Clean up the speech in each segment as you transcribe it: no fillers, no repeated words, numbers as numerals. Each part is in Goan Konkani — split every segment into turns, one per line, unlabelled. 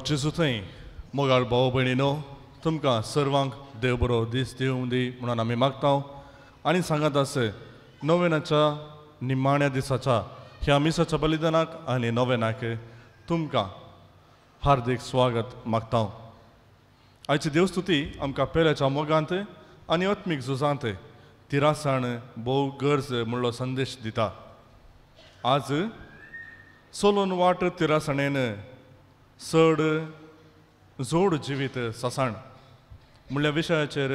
जेजू थंय मोगाळ भाव भयणीनो, तुमकां सर्वांक देव बरो दीस दिवं दी म्हणून आमी मागता आनी सांगत आस नोवेनाच्या निमाण्या दिसाच्या ह्या मिसाच्या बलिदानाक आनी नोवेनाक तुमकां हार्दीक स्वागत मागता. आयची देवस्तुती आमकां पेल्याच्या मोगांत आनी आत्मीक झुजांत तिरासाण भोव गरज म्हणलो संदेश दिता. आज सोलून वाट तिरासणेन चड जोड जिवीत ससाण म्हणल्या विशयाचेर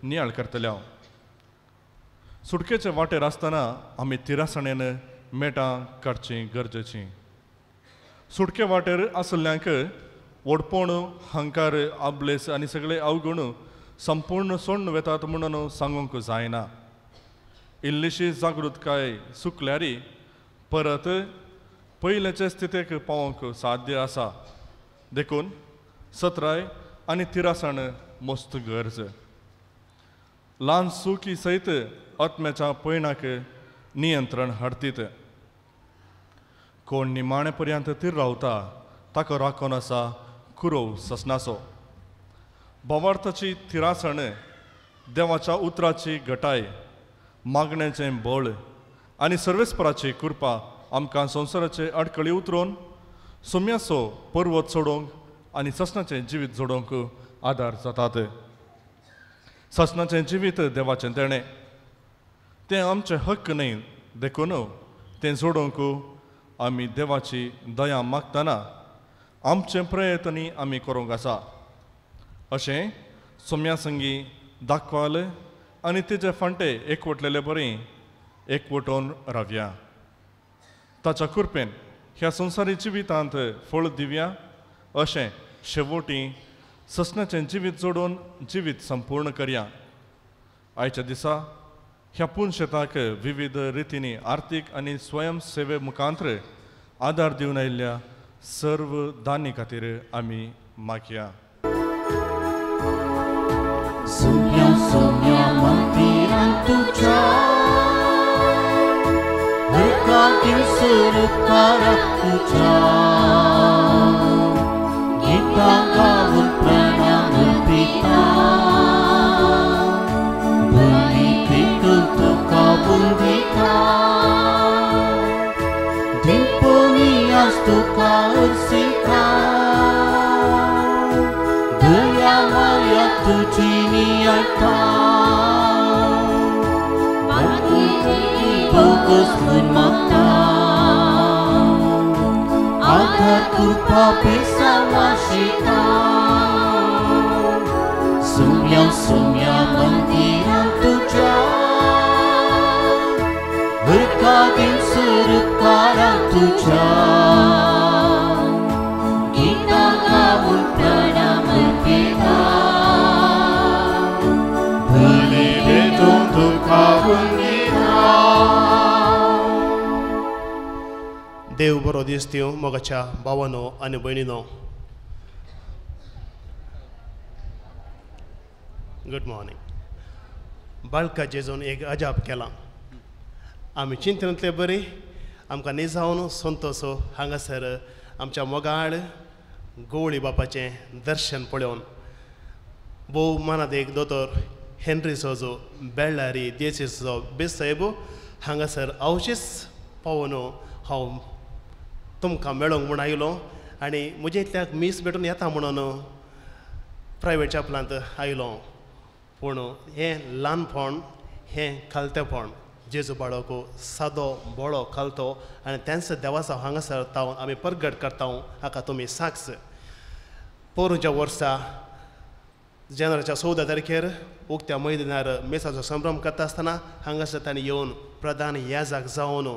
नियाळ करतले हांव. सुटकेचे वाटेर आसतना आमी तिरासणेन मेटां काडचीं गरजेचीं. सुटके वाटेर आसल्ल्यांक व्हडपण, हंकार, आबलेस आनी सगळे अवगुण संपूर्ण सोडून वेतात म्हणून सांगूंक जायना. इल्लीशी जागृतकाय चुकल्यार परत पयल्याचे स्थितीक पावोवंक साध्य आसा. देखून सत्राय आनी तिरासण मस्त गरज. ल्हान सुकी सयत आत्म्याच्या पयणाक नियंत्रण हाडतीत. कोण निमाणे पर्यंत तीर रावता ताका राखून आसा कुरोव ससनाचो. भावार्थाची तिरासण, देवाच्या उतराची घटाय, मागण्याचें बळ आनी सर्वेस्पराची कृपा आमकां संवसाराचे आडखळी उतरून सुम्याचो पर्वत सोडोवंक आनी ससनाचें जिवीत जोडोवंक आदार जातात. ससनाचें जिवीत देवाचें देणें, तें आमचें हक्क न्हय, देखून तें जोडोवंक आमी देवाची दया मागतना आमचें प्रयत्नय आमी करूंक आसा. अशें सोम्या संगी दाखवाल आनी तेजे फांटे एकवटलेले बरी एकवटोवन रावया. ताच्या कृपेन ह्या संवसारी जिवितांत फळ दिवया. अशें शेवटी ससनाचें जिवीत जोडून जिवीत संपूर्ण करया. आयच्या दिसा ह्या पुनशेताक विविध रितींनी आर्थीक आनी स्वयंसेवे मुखांत्र आदार दिवन आयिल्ल्या सर्व दानी खातीर आमी मागया.
सुम्या सुम्या मंदिरांत तुज्या तुझ्या गीतां गावन प्रणाम अर्पिता, बली पेटून तुका वंदिता, दिनपोनियास तुका अर्सिता, दया माया तुजी नियता, बोगस म्हूण मागता, आधार कृपा बेसावाशिता, सुम्या सुम्या मंदिरांत तुज्या हरका दिन सुरकारा तुज्या गीतां गावन प्रणाम अर्पिता, बली भेटून तुका वंदिता.
देव बरो दीस दिवं मोगाच्या भावानो आनी भयणीनो. Good morning. बाळका जेजून एक अजाप केलां. आमी चिंतनांतले बरी आमकां निजावन संतोष हांगासर आमच्या मोगाळ गवळी बापाचें दर्शन पळोवन भोव मानादेक दोतोर हेनरी सोजो बेळ्ळारी देसीचो बेसाहेब हांगासर अवशीच पावोन हांव तुमकां मेळोंक म्हूण आयलो आनी म्हज्या इतल्याक मीस भेटून येता म्हणून प्रायवेट चॅपलांत आयलो. पूण हें ल्हानपण हें खालतेपण जेजू बाळक सादो बोळो खालतो आनी तेंच देवाचो हांगासर तावन आमी परगट करता हाका तुमी साक्ष. पोरूंच्या वर्सा जानेवारीच्या 14 तारखेर उक्त्या मैदानार मेसाचो संभ्रम करता आसतना हांगासर तांणी येवन प्रधान याजाक जावन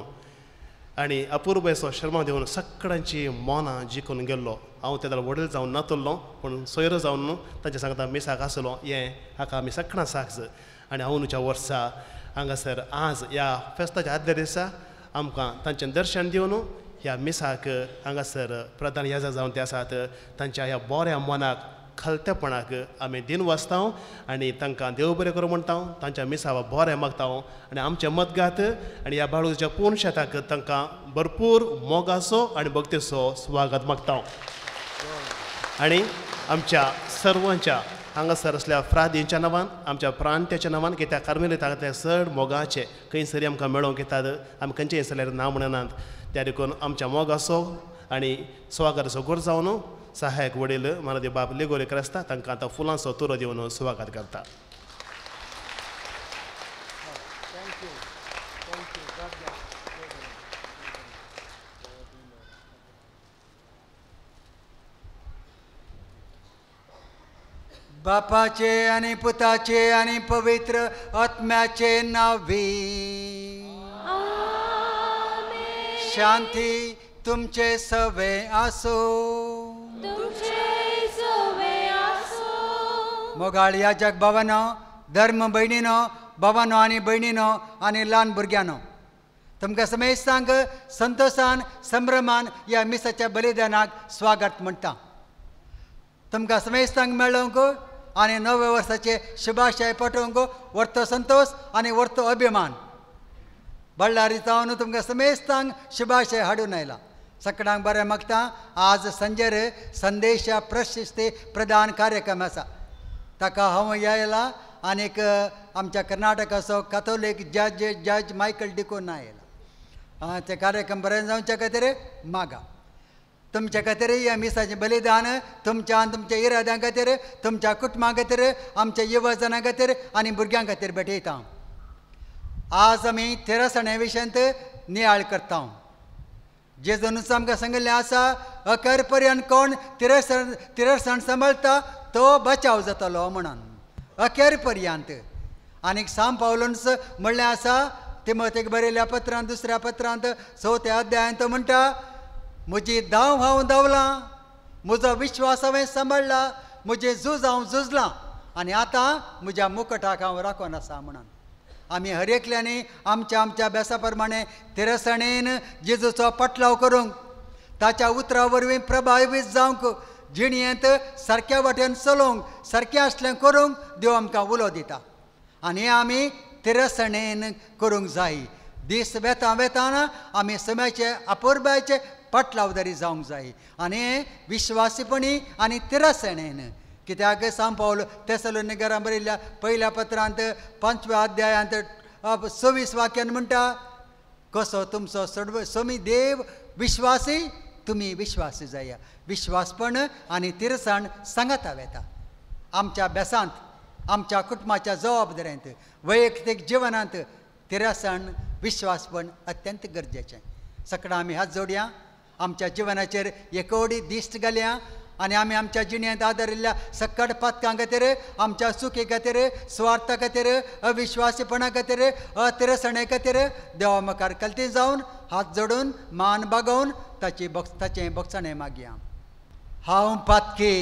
आनी अपुर्बेचो शर्मा दिवन सगळ्यांची मनां जिखून गेल्लो. हांव तेदो वडील जावन नातल्लो पूण सोयरो जावन तांच्या सांगता मिसाक आसलो हें हाका आमी सगळ्यां साक्ष. आनी अंदूच्या वर्सा हांगासर आज ह्या फेस्ताच्या आदल्या दिसा आमकां तांचें दर्शन दिवन ह्या मिसाक हांगासर प्रधान याजा जावन ते आसात तांच्या ह्या बऱ्या मनाक खलतेपणाक आमी दिन वाचता आनी तांकां देव बरें करूं म्हणटा, तांच्या मिसावा बरें मागता आनी आमचें मतगात आनी ह्या बाळूच्या पूर्ण शेताक तांकां भरपूर मोगाचो आनी भक्तीचो स्वागत मागता. आनी आमच्या सर्वांच्या हांगासर आसल्या फ्रादींच्या नांवान, आमच्या प्रांत्याच्या नांवान, कित्याक कार्मेलितांक ते चड मोगाचे खंयसरी आमकां मेळोवंक येतात, आमी खंयचेय जाल्यार ना म्हणनात. त्या देखून आमच्या मोगाचो आनी स्वागताचो गोर जावन सहायक वडील मानदी बाब लेगोरी क्रेस्ता तांकां आतां फुलांचो तुरो दिवन स्वागत करता.
बापाचे आनी पुताचे आनी पवित्र आत्म्याचे नांवी. शांती तुमचे सवे आसूं. मोगाळ याजक बाबानो, धर्म भयणीनो, बाबानो आनी भयणीनो आनी ल्हान भुरग्यांनो, तुमकां समेस्तांक संतोशान संभ्रमान ह्या मिसाच्या बलिदानाक स्वागत म्हणटा. तुमकां समेस्तांक मेळोवंक आनी नव्या वर्साचे शुभाशय पाठोवंक व्हडतो संतोश आनी व्हडतो अभिमान. बल्लारी जावन तुमकां समेस्तांक शुभाशय हाडून आयला. सगळ्यांक बरें मागता. आज संजेर संदेशा प्रशस्ती प्रदान कार्यक्रम आसा, ताका हांव आयला आनीक आमच्या कर्नाटकाचो कॅथोलीक जज जज मायकल डिकोना आयला. ते कार्यक्रम बरें जावच्या खातीर मागा. तुमच्या खातीर ह्या मिसाचें बलिदान तुमच्या आनी तुमच्या इराद्यां खातीर, तुमच्या कुटुंबा खातीर, आमच्या युवजनां खातीर आनी भुरग्यां खातीर भेटयता. आज आमी तेरसण्या विशयांत नियाळ करता. जेजूनच आमकां सांगिल्लें आसा, अखेर पर्यंत कोण तिरसण सांबाळटा तो बचाव जातलो म्हणून. अखेर पर्यंत. आनीक साम पावलूनच म्हणलें आसा तिमोथेक बरयल्या पत्रांत, दुसऱ्या पत्रांत चवथ्या अध्यायांत तो म्हणटा, म्हजी धांव हांव धांवलां, म्हजो विश्वास हांवें सांबाळ्ळा, म्हजें झूज हांव झुजलां आनी आतां म्हज्या मुकटाक हांव राखून आसा म्हणून. आमी हर एकल्यांनी आमच्या आमच्या अभ्यासा प्रमाणे तिरसणेन जेजूचो पाटलाव करूंक, ताच्या उतरा वरवीं प्रभावीत जावंक, जिणेंत सारक्या वाटेन चलोवंक, सारकें आसलें करूंक देव आमकां उलो दिता. आनी आमी तिरसणेन करूंक जाय. दीस वेता वेताना आमी सम्याचे अपुरबायचे पाटलावदारी जावंक जाय आनी विश्वासीपणी आनी तिरसणेन. कित्याक सांव पावल तेसलोनिकरां बरयल्ल्या पयल्या पत्रांत 5व्या अध्यायांत 26 वाक्यान म्हणटा, कसो तुमचो सर्व सोमी देव विश्वासी, तुमी विश्वासी जाया. विश्वासपण आनी तिरसाण सांगाता वेता. आमच्या अभ्यासांत, आमच्या कुटुंबाच्या जबाबदाऱ्यांत, वैयक्तीक जिवनांत तिरसाण विश्वासपण अत्यंत गरजेचें. सगळ्यां आमी हात जोडया, आमच्या जिवनाचेर एकोडी दिश्ट घालया आनी आमी आमच्या जिणेंत आदारिल्ल्या सक्कड पातकां खातीर, आमच्या चुकी खातीर, सुवार्था खातीर, अविश्वासीपणा खातीर, अतिरसणे खातीर देवा मुखार कलती जावन हात जोडून मान बागोवन ताची ताचें बक्षणें मागया. हांव पातकी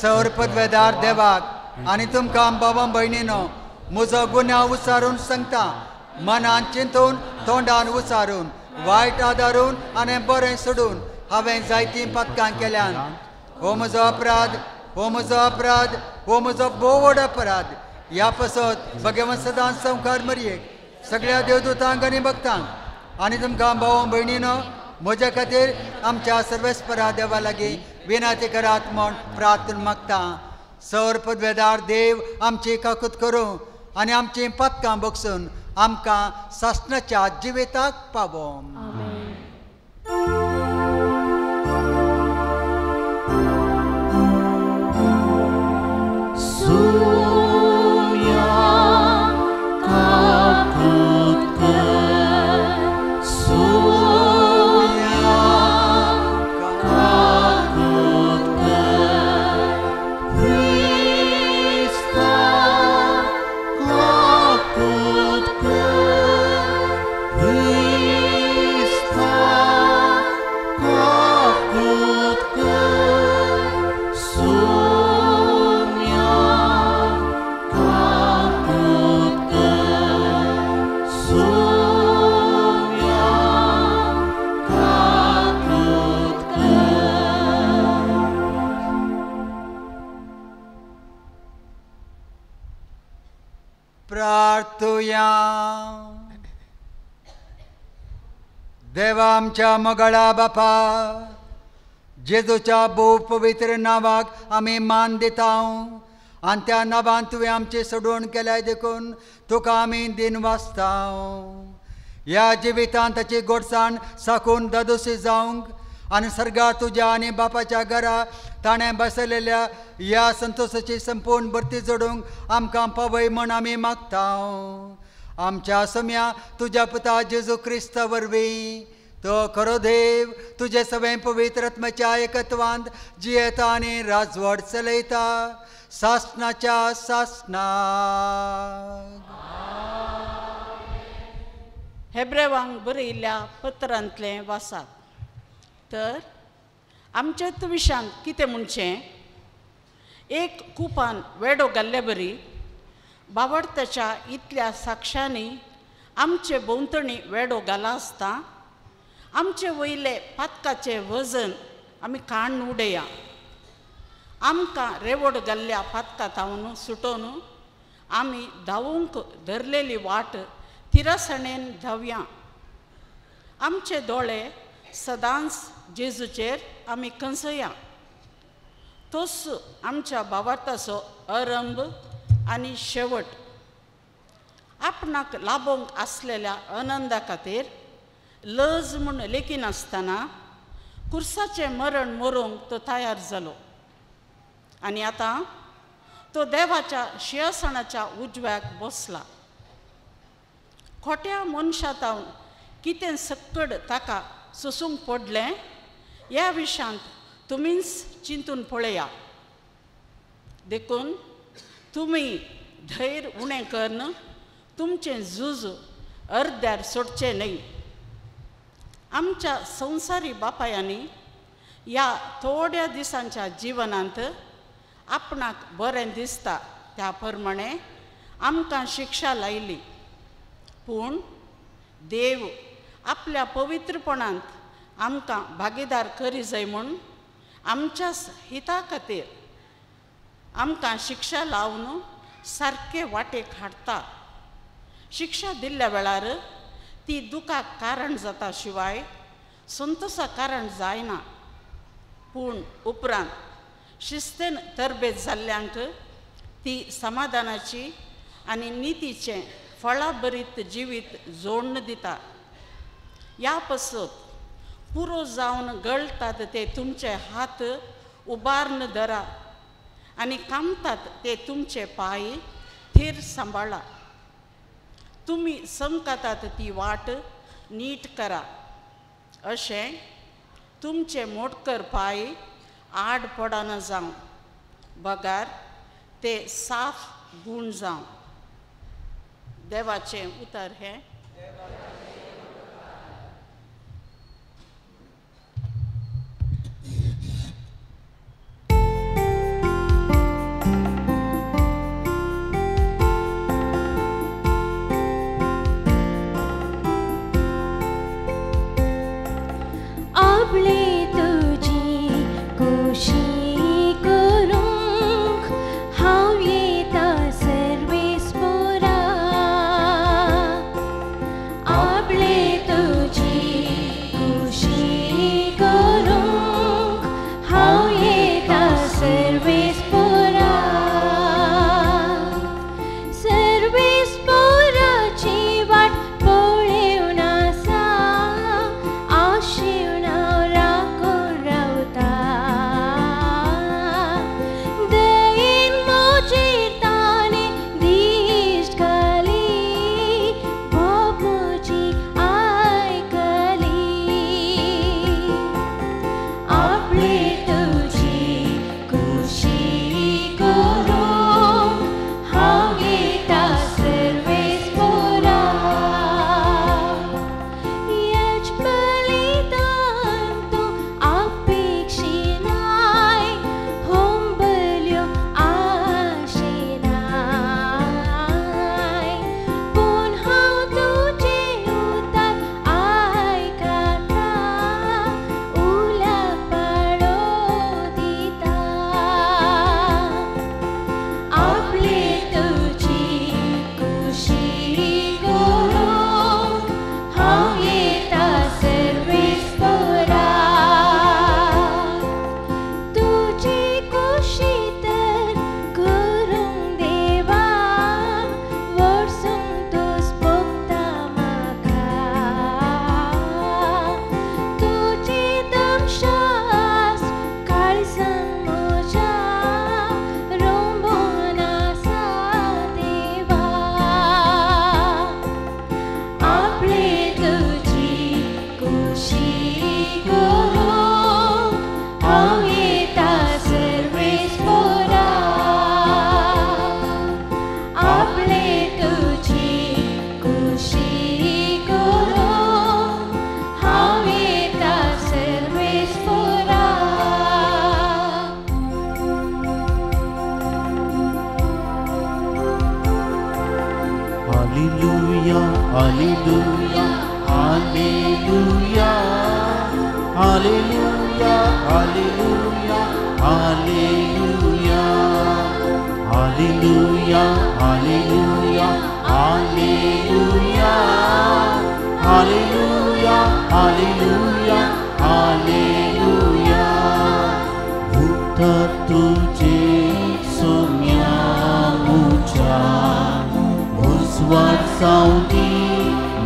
सौर पदवेदार देवाक आनी तुमकां बाबा भयणीनो म्हजो गुन्यांव उचारून सांगता. मनान चिंतून, तोंडान उचारून, वायट आदारून आनी बरें सोडून हांवें जायतीं पातकां केल्यान. हो म्हजो अपराध, हो म्हजो अपराध, हो म्हजो भोव व्हड अपराध. ह्या पासत भगवंत सदांच संवकार मरयेक, सगळ्या देवदूतांक आनी भक्तांक आनी तुमकां भाव भयणीनो म्हज्या खातीर आमच्या सर्वेस्परा देवा लागीं विनंती करात म्हूण प्रार्थना मागता. सौर पदवेदार देव आमची काकूत करूं आनी आमचीं पातकां बगसून आमकां सासणाच्या जिविताक पावोवं. देवा आमच्या मोगाळा बापा, जेजूच्या भोव पवित्र नांवाक आमी मान दिता आनी त्या नांवान तुवें आमची सोडवण केल्याय देखून तुका आमी दिन वाचता. ह्या जिवितांत ताची गोडसाण साकून दादोशी जावंक आनी सर्गार तुज्या आनी बापाच्या घरा ताणें बसयलेल्या ह्या संतोशाची संपूर्ण भरती जोडूंक आमकां पावय म्हण आमी मागता. आमच्या सम्या तुज्या पुता जेजू क्रिस्ता वरवीं तो खरो देव तुजे सगळें पवित्र आत्म्याच्या एकत्वांत जियेता आनी राजवट चलयता सासणाच्या सासणाक.
हेब्रेवांक बरयिल्ल्या पत्रांतलें वासात. तर आमच्या विशांत कितें म्हणचें, एक कुपान वेडो घाल्ले बरी बावडताच्या इतल्या साक्षांनी आमचे भोंवतणी वेडो घाला आसता आमचे वयले पातकाचें वजन आमी काण्ण उडया. आमकां रेवड घाल्ल्या पातका तावन सुटोवन आमी धांवूंक धरलेली वाट थिरसणेन धांवया. आमचे दोळे सदांच जेजूचेर आमी कंसया. तोच आमच्या भावार्थाचो आरंभ आनी शेवट. आपणाक लाभोवंक आसलेल्या आनंदा खातीर लज म्हूण लेखिनासतना कुर्साचें मरण मरूंक तो तयार जालो आनी आतां तो देवाच्या शिंयासनाच्या उजव्याक बसला. खोट्या मनशा तावन कितें सक्कड ताका सोसूंक पडलें ह्या विशांत तुमीच चिंतून पळया. देखून तुमी धैर्य उणें करून तुमचें झूज अर्द्यार सोडचें न्हय. आमच्या संवसारी बापायांनी ह्या थोड्या दिसांच्या जिवनांत आपणाक बरें दिसता त्या प्रमाणे आमकां शिक्षा लायली, पूण देव आपल्या पवित्रपणांत आमकां भागीदार करी जाय म्हूण आमच्या हिता खातीर आमकां शिक्षा लावन सारके वाटेक हाडटा. शिक्षा दिल्ल्या वेळार ती दुखाक कारण जाता शिवाय संतोषाक कारण जायना. पूण उपरांत शिस्तेन तरबेज जाल्ल्यांक ती समाधानाची आनी नितीचें फळाभरीत जिवीत जोडण दिता. ह्या पसत पुरो जावन गळटात ते तुमचे हात उबारून धरा आनी कामतात ते तुमचे पांय थीर सांबाळा. तुमी समकातात ती वाट नीट करा, अशें तुमचे मोटकर पांय आड पडना जावं बगार ते साफ गूण जावं. देवाचें उतर हें.
आपले तुजी कोशी करूंक हांव येता सर्वेस्पोरा.
Hallelujah, hallelujah, hallelujah, hallelujah, hallelujah, hallelujah, hallelujah, hallelujah, hallelujah, hallelujah, hallelujah, hallelujah. उतर तुझे सोम्या मुझा उजवाड सावदी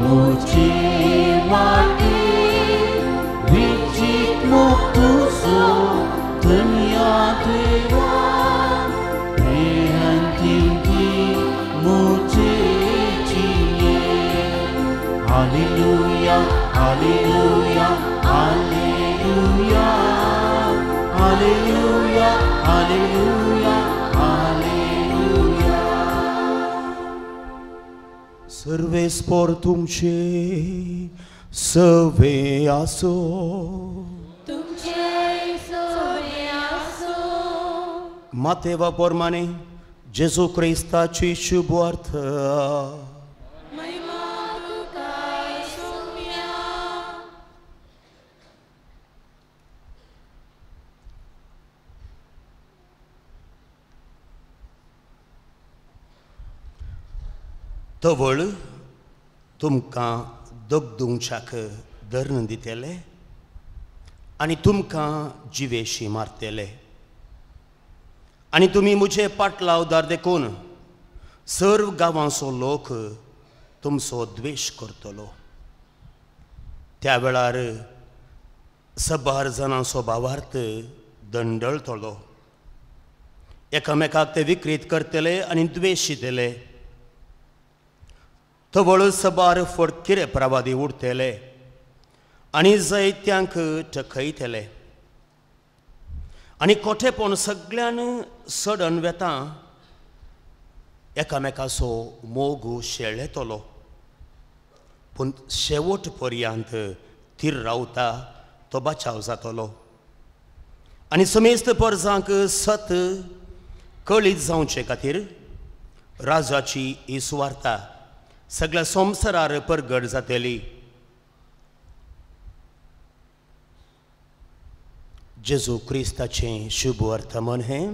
मुझे वाटे विचित मुक्तुसो धन्या देवा हे अंतिम दी मुझे जिये. Hallelujah, hallelujah, hallelujah, hallelujah, hallelujah, hallelujah.
सर्वेस्पोर तुमचे सवे आसो,
तुमचे सवे आसो.
मातेवा पोरमाने जेजू क्रिस्ताची शुभ अर्थ.
महिमा तुका सोम्या.
तवळ तुमकां दगदुंगच्याक धरून दितले आनी तुमकां जिवेशी मारतले आनी तुमी म्हजे पाटलावदार देखून सर्व गांवांचो लोक तुमचो द्वेश करतलो. त्या वेळार सबार जाणांचो भावार्थ दंडळतलो, एकामेकाक ते विक्रीत करतले आनी द्वेश दितले. तवळ सबार फटकिरे प्रवादी उरतले आनी जैत्यांक टखयतले आनी कोठेपण सगळ्यान सडन वेता एकामेकाचो मोग शेळेतलो, पूण शेवट पर्यंत थीर रावता तो बचाव जातलो आनी समेस्त परजांक सत कळीत जावचे खातीर राजाची ही सुवार्ता सगळ्या संवसारार परगट जातली. जेजू क्रिस्ताचें शुभ वर्तमान हें.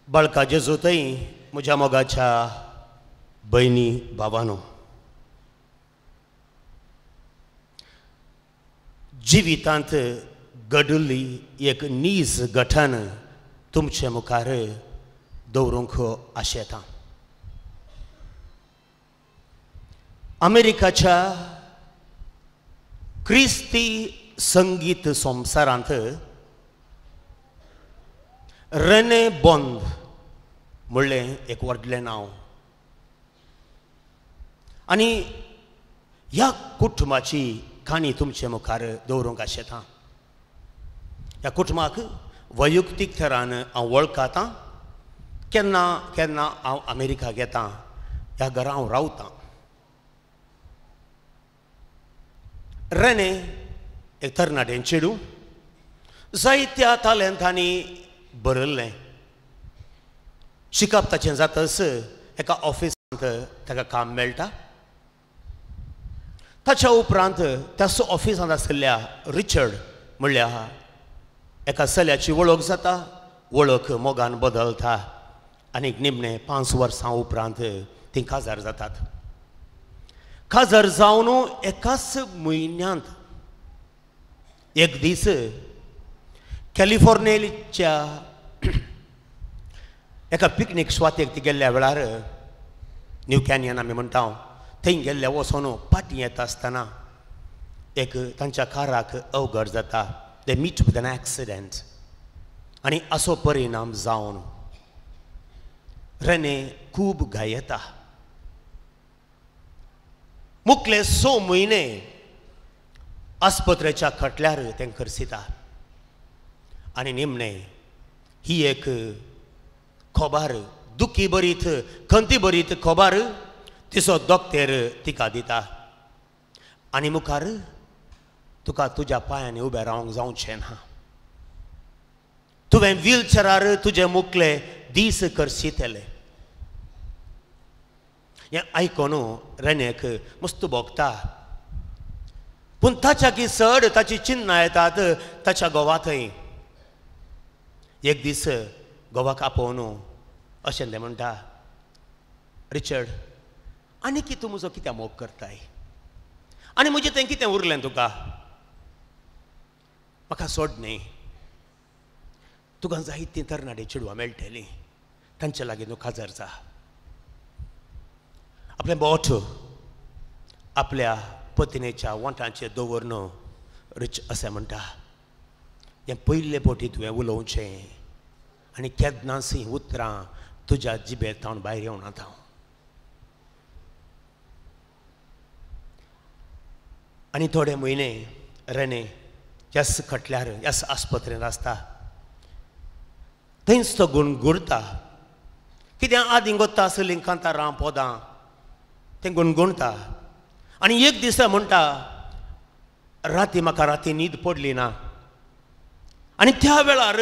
बाळका जेजू थंय म्हज्या मोगाच्या भयणी भावानो, जिवितांत घडिल्ली एक नीज गठन तुमचे मुखार दवरूंक आशेता. अमेरिकाच्या क्रिस्ती संगीत संवसारांत रेने बॉन्ड म्हणलें एक व्हडलें नांव आनी ह्या कुटुंबाची काणी तुमचे मुखार दवरूंक आशेता. ह्या कुटुंबाक वैयक्तीक थरान हांव वळखतां, केन्ना केन्ना हांव अमेरिका घेतां, ह्या घरा हांव रावतां. रेने एक तरणाटें चेडूं जायत्या तालेंतांनी भरिल्लें. शिकप ताचें जातच एका ऑफिसांत ताका काम मेळटा. ताच्या उपरांत त्याच ऑफिसांत आशिल्ल्या रिचर्ड म्हणल्यार एका चल्याची वळख जाता, वळख मोगान बदलता आनी निमणे 5 वर्सां उपरांत तीं काजार जातात. काजार जावन एकाच म्हयन्यांत एक दीस कॅलिफोर्नियाच्या एका पिकनीक सुवातेक ती गेल्ल्या वेळार न्यू कॅनियन आमी म्हणटा थंय गेल्ल्या वचोन पाटी येता आसतना एक तांच्या काराक अवघड जाता. They meet with an accident आनी असो परिणाम जावन रेने खूब घायेता. मुखले 6 म्हयने आस्पत्रेच्या खटल्यार तें खर्सिता आनी निमणे ही एक खबर दुखी बरीत खंती बरीत खबर तिचो दोक्तेर तिका दिता आनी मुखार तुका तुज्या पांयांनी उबें रावंक जावचें ना. तुवें व्हीलचेरार तुजे मुखले दीस करशितले. हें आयकून रेनेक मस्त भोगता, पूण ताच्या की चड ताची चिन्नां येतात ताच्या घोवा थंय. एक दीस घोवाक आपोवन अशें तें म्हणटा, रिचर्ड आनी की तूं म्हजो कित्याक मोग करताय आनी म्हजें तें कितें उरलें तुका? म्हाका सोड न्ही, तुका जायतीं तरणाटी चेडवां मेळटलीं, तांचे लागीं तूं काजार जा. आपलें बोट आपल्या पत्नीच्या वोंठांचेर दवरून रिच अशें म्हणटा, हें पयले फावटी तुवें उलोवचें आनी केन्नाच हीं उतरां तुज्या जिबेर तावन भायर येवनात. हांव आनी थोडे म्हयने रेने ह्याच खटल्यार ह्याच आस्पत्रेंत आसता. थंयच तो गुणगुणता, कितें आदीं गोत्ता आसलीं कांतारां पोदां तें गुणगुणता. आनी एक दिसा म्हणटा, राती म्हाका राती न्हीद पडली ना आनी त्या वेळार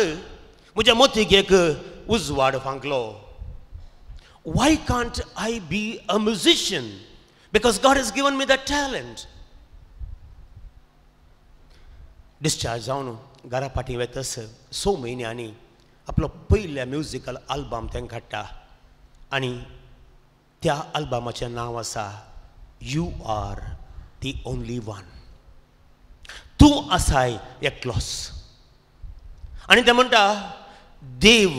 म्हज्या मोतीक एक उजवाड फांकलो. Why can't I be a musician? Because God has given me the talent. Discharge जावन घरा फाटीं वेतस 6 म्हयन्यांनी आपलो पयल्या म्युजिकल आल्बम तें काडटा आनी त्या आल्बमाचें नांव आसा you are the only one. तूं आसाय एकलोच. आनी ते म्हणटा, देव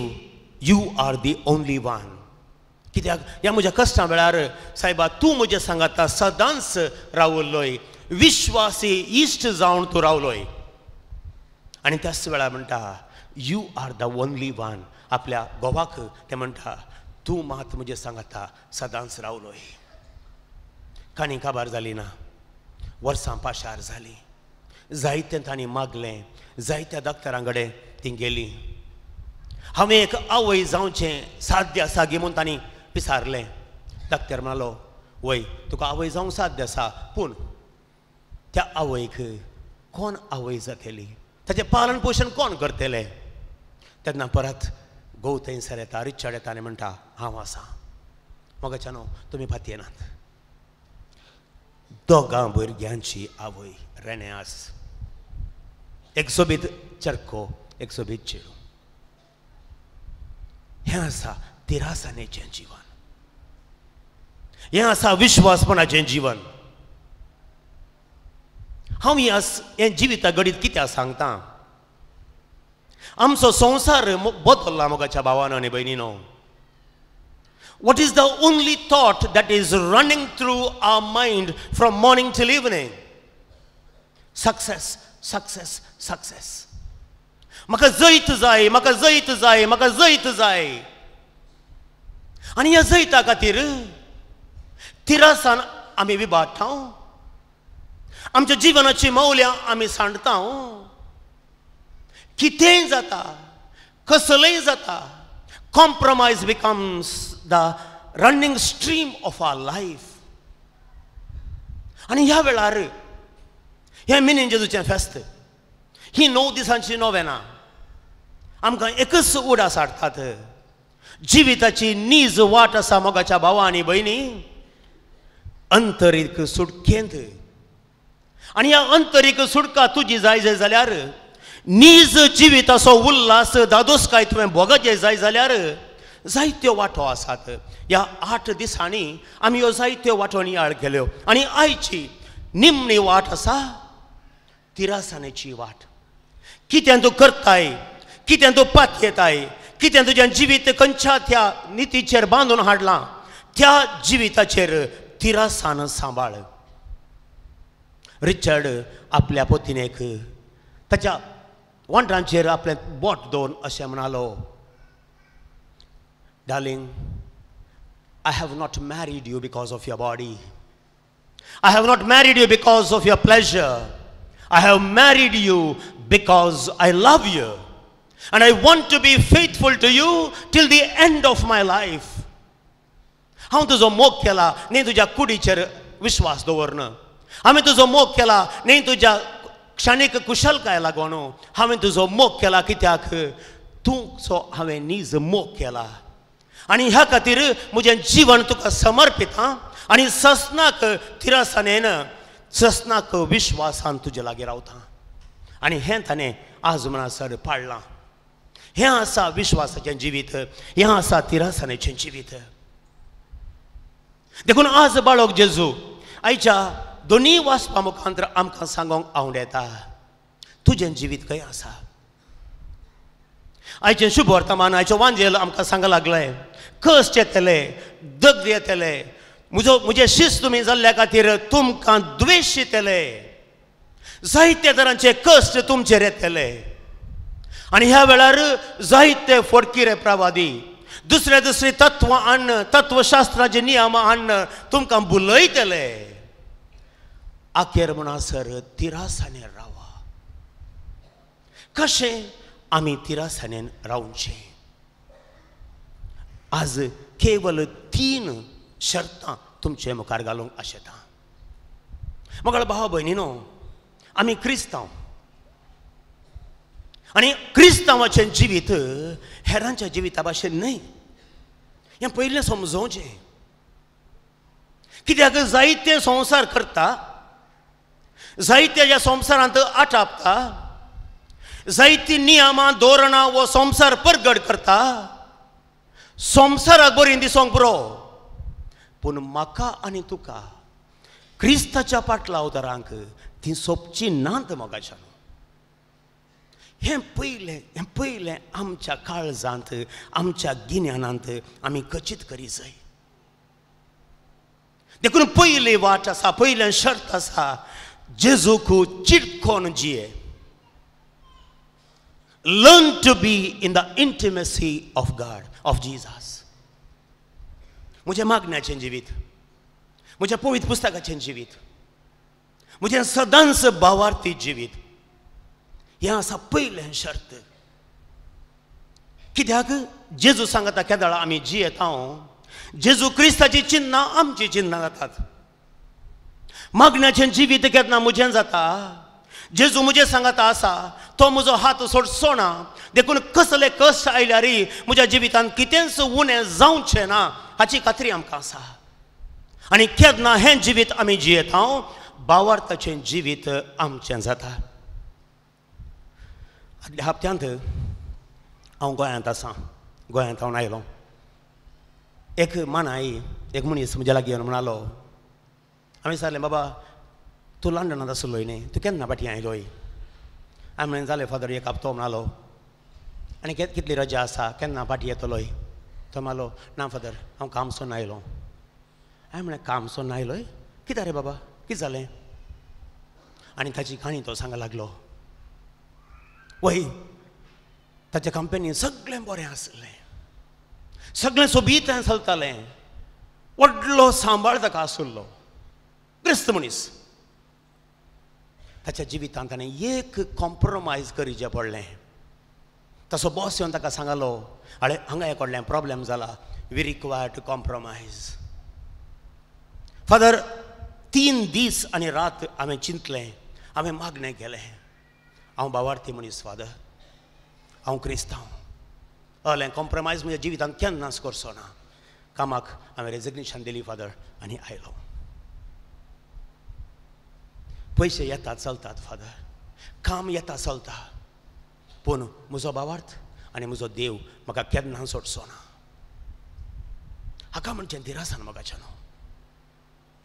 you are the only one. कित्याक ह्या म्हज्या कश्टां वेळार सायबा तूं म्हज्या सांगाता सदांच रावलोय, विश्वासी इश्ट जावन तूं रावलोय. आनी त्याच वेळार म्हणटा you are the only one. आपल्या घोवाक ते म्हणटा, तूं मात म्हजें सांगाता सदांच रावलोय. काणी काबार जाली ना, वर्सां पाशार जालीं, जायतें तांणी मागलें, जायत्या डॉक्टरां कडेन तीं गेलीं. हांवें एक आवय जावचें साध्य आसा गी म्हूण तांणी विचारलें. डॉक्टर म्हणालो, वय तुका आवय जावंक साध्य आसा, पूण त्या आवयक कोण आवय जातली, ताचें पालन पोशण कोण करतलें? तेन्ना परत घोव थंयसर येता, रिचर्ड येता आनी म्हणटा, हांव आसा. मोगाच्यानो तुमी फातयेनात. दोगां भुरग्यांची आवय रेणे आस, एक सोबीत चरको, एक सोबीत चेडूं. हें आसा तिरासानेचें जीवन, हें आसा विश्वासपणाचें जीवन. हांव हें जिविता घडीत कित्याक सांगता? आमचो संवसार बदल्ला मोगाच्या भावानो आनी भयणीनो. What is the only thought that is running through our mind from morning till evening? Success, success, success. म्हाका जैत जाय, म्हाका जैत जाय, म्हाका जैत जाय. आनी ह्या जैता खातीर तिरासान आमी विभागता, आमच्या जिवनाची मौल्यां आमी सांडता. कितेंय जाता, कसलेंय जाता, compromise becomes the running stream of our life. आनी ह्या वेळार हें मिनीन जेजूचें फेस्त, ही 9 दिसांची नोवेना आमकां एकच उडास हाडटात. जिविताची नीज वाट आसा मोगाच्या भावा आनी भयणी, अंतरीक सुटकेंत. आनी ह्या अंतरीक सुटका तुजी जाय जाय जाल्यार, नीज जिविताचो उल्हास दादोसकाय तुवें भोगचे जाय जाल्यार जायत्यो वाटो आसात. ह्या 8 दिसांनी आमी ह्यो जायत्यो वाटो नियाळ केल्यो आनी आयची निमणी वाट आसा तिरासानेची वाट. कितें तूं करताय, कितें तूं पातयेताय, कितें तुजें जिवीत खंयच्या त्या नितीचेर बांदून हाडलां, त्या जिविताचेर तिरासान सांबाळ. रिचर्ड आपल्या पत्नीक ताच्या वोंठांचेर आपलें बोट दवरून अशें म्हणालो, Darling, I have not married you because of your body. I have not married you because of your pleasure. I have married you because I love you. And I want to be faithful to you till the end of my life. हांव तुजो मोग केला न्ही तुज्या कुडीचेर विश्वास दवरन, हांवें तुजो मोग केला न्ही तुज्या क्षणीक कुशलकाय लागून, हांवें तुजो मोग केला कित्याक तुमचो हांवें नीज मोग केला आनी ह्या खातीर म्हजें जीवन तुका समर्पिता आनी ससनाक थिरासाणेन ससनाक विश्वासान तुजे लागीं रावता. आनी हें ताणें आज म्हणसर पाळ्ळां. हें आसा विश्वासाचें जिवीत, हें आसा तिरासाणेचें जिवीत. देखून आज बाळक जेजू आयच्या दोनूय वाचपा मुखांतर आमकां सांगूंक आवडटा, तुजें जिवीत खंय आसा. आयचें शुभ वर्तमान, आयचें वांजेल आमकां सांग लागलें, कश्ट येतले, दग्ध येतले, म्हजो म्हजे शिस्त तुमी जाल्ल्या खातीर तुमकां द्वेश येतले, जायते तरांचे कश्ट तुमचेर येतले. आनी ह्या वेळार जायते फोडकिरे प्रवादी दुसरे दुसरे तत्वां हाडून, तत्वशास्त्राचे नियम हाडून तुमकां बुलयतले. अखेर म्हणसर तिरासाणेन रावा. कशें आमी तिरासाणेन रावचें? आज केवल 3 शर्तां तुमचे मुखार घालूंक आशेता. मगळ भाव भयणीनो, आमी क्रिस्तांव आनी क्रिस्तांवाचें जिवीत हेरांच्या जिविता भाशेन न्हय, हें पयलें समजोवचें. कित्याक जायते संवसार करता, जायते ह्या संवसारांत आटापता, जायतीं नियमां धोरणां हो संवसार परगट करता. संवसाराक बरी दिसोंक पुरो, पूण म्हाका आनी तुका क्रिस्ताच्या पाटलावदारांक ती सोंपची नात मोगाच्यान. हें पयलें, हें पयलें आमच्या काळजांत, आमच्या गिन्यानांत आमी खचीत करी जाय. देखून पयली वाट आसा, पयलें शर्त आसा, जेजूक चिटकोन जिये. Learn to be in the intimacy of God, of Jesus. म्हजें मागण्याचें जिवीत, म्हज्या पवित्र पुस्तकाचें जिवीत, म्हजें सदांच भावार्थी जिवीत, हें आसा पयलें शर्त. कित्याक जेजू सांगता केदळा आमी जियेता, जेजू क्रिस्ताची चिन्नां आमची चिन्नां जातात. मागण्याचें जिवीत केन्ना म्हजें जाता, जेजू म्हजें सांगता आसा, तो म्हजो हात सोडचो ना. देखून कसले कश्ट आयल्यार म्हज्या जिवितांत कितेंच उणें जावचें ना हाची खात्री आमकां आसा. आनी केन्ना हें जिवीत आमी जियेता, भावार्थाचें जिवीत आमचें जाता. आदल्या हप्त्यांत हांव गोंयांत आसा, गोंयांत हांव आयलो. एक मानाय, एक मनीस म्हज्या लागीं येवन म्हणालो, हांवें विचारलें, बाबा तूं लंडनांत आसलोय न्ही, तूं केन्ना फाटीं आयलोय? हांवें म्हणलें, जालें फादर एक हप्तो म्हणालो. आनी कितली रजा आसा, केन्ना फाटीं येतलोय? तो म्हणालो, ना फादर, हांव काम सोडून आयलो. हांवें म्हणलें, काम सोडून आयलोय? कितें रे बाबा, कितें जालें? आनी ताची काणी तो सांग लागलो. वय ताच्या कंपनीन सगळें बरें आसलें, सगळें सोबीत चलतालें, व्हडलो सांबाळ ताका आशिल्लो, क्रिस्त मनीस. ताच्या जिवितांत ताणें एक कॉम्प्रोमायज करीचें पडलें. तसो बॉस येवन ताका सांगलो, आळे हांगा एक व्हडलें प्रॉब्लेम जाला, we require to compromise. Father 3 दीस आनी रात हांवें चिंतलें, हांवें मागणें केलें. हांव भावार्थी मनीस फादर, हांव क्रिस्तांव, हलें कॉम्प्रोमायज म्हज्या जिवितांत केन्नाच करचो ना. कामाक हांवें रेजिग्नेशन दिली फादर आनी आयलो. पयशे येतात चलतात फादर, काम येता चलता, पूण म्हजो भावार्थ आनी म्हजो देव म्हाका केन्ना सोडचो ना. हाका म्हणचें धिरासान मोगाच्यान,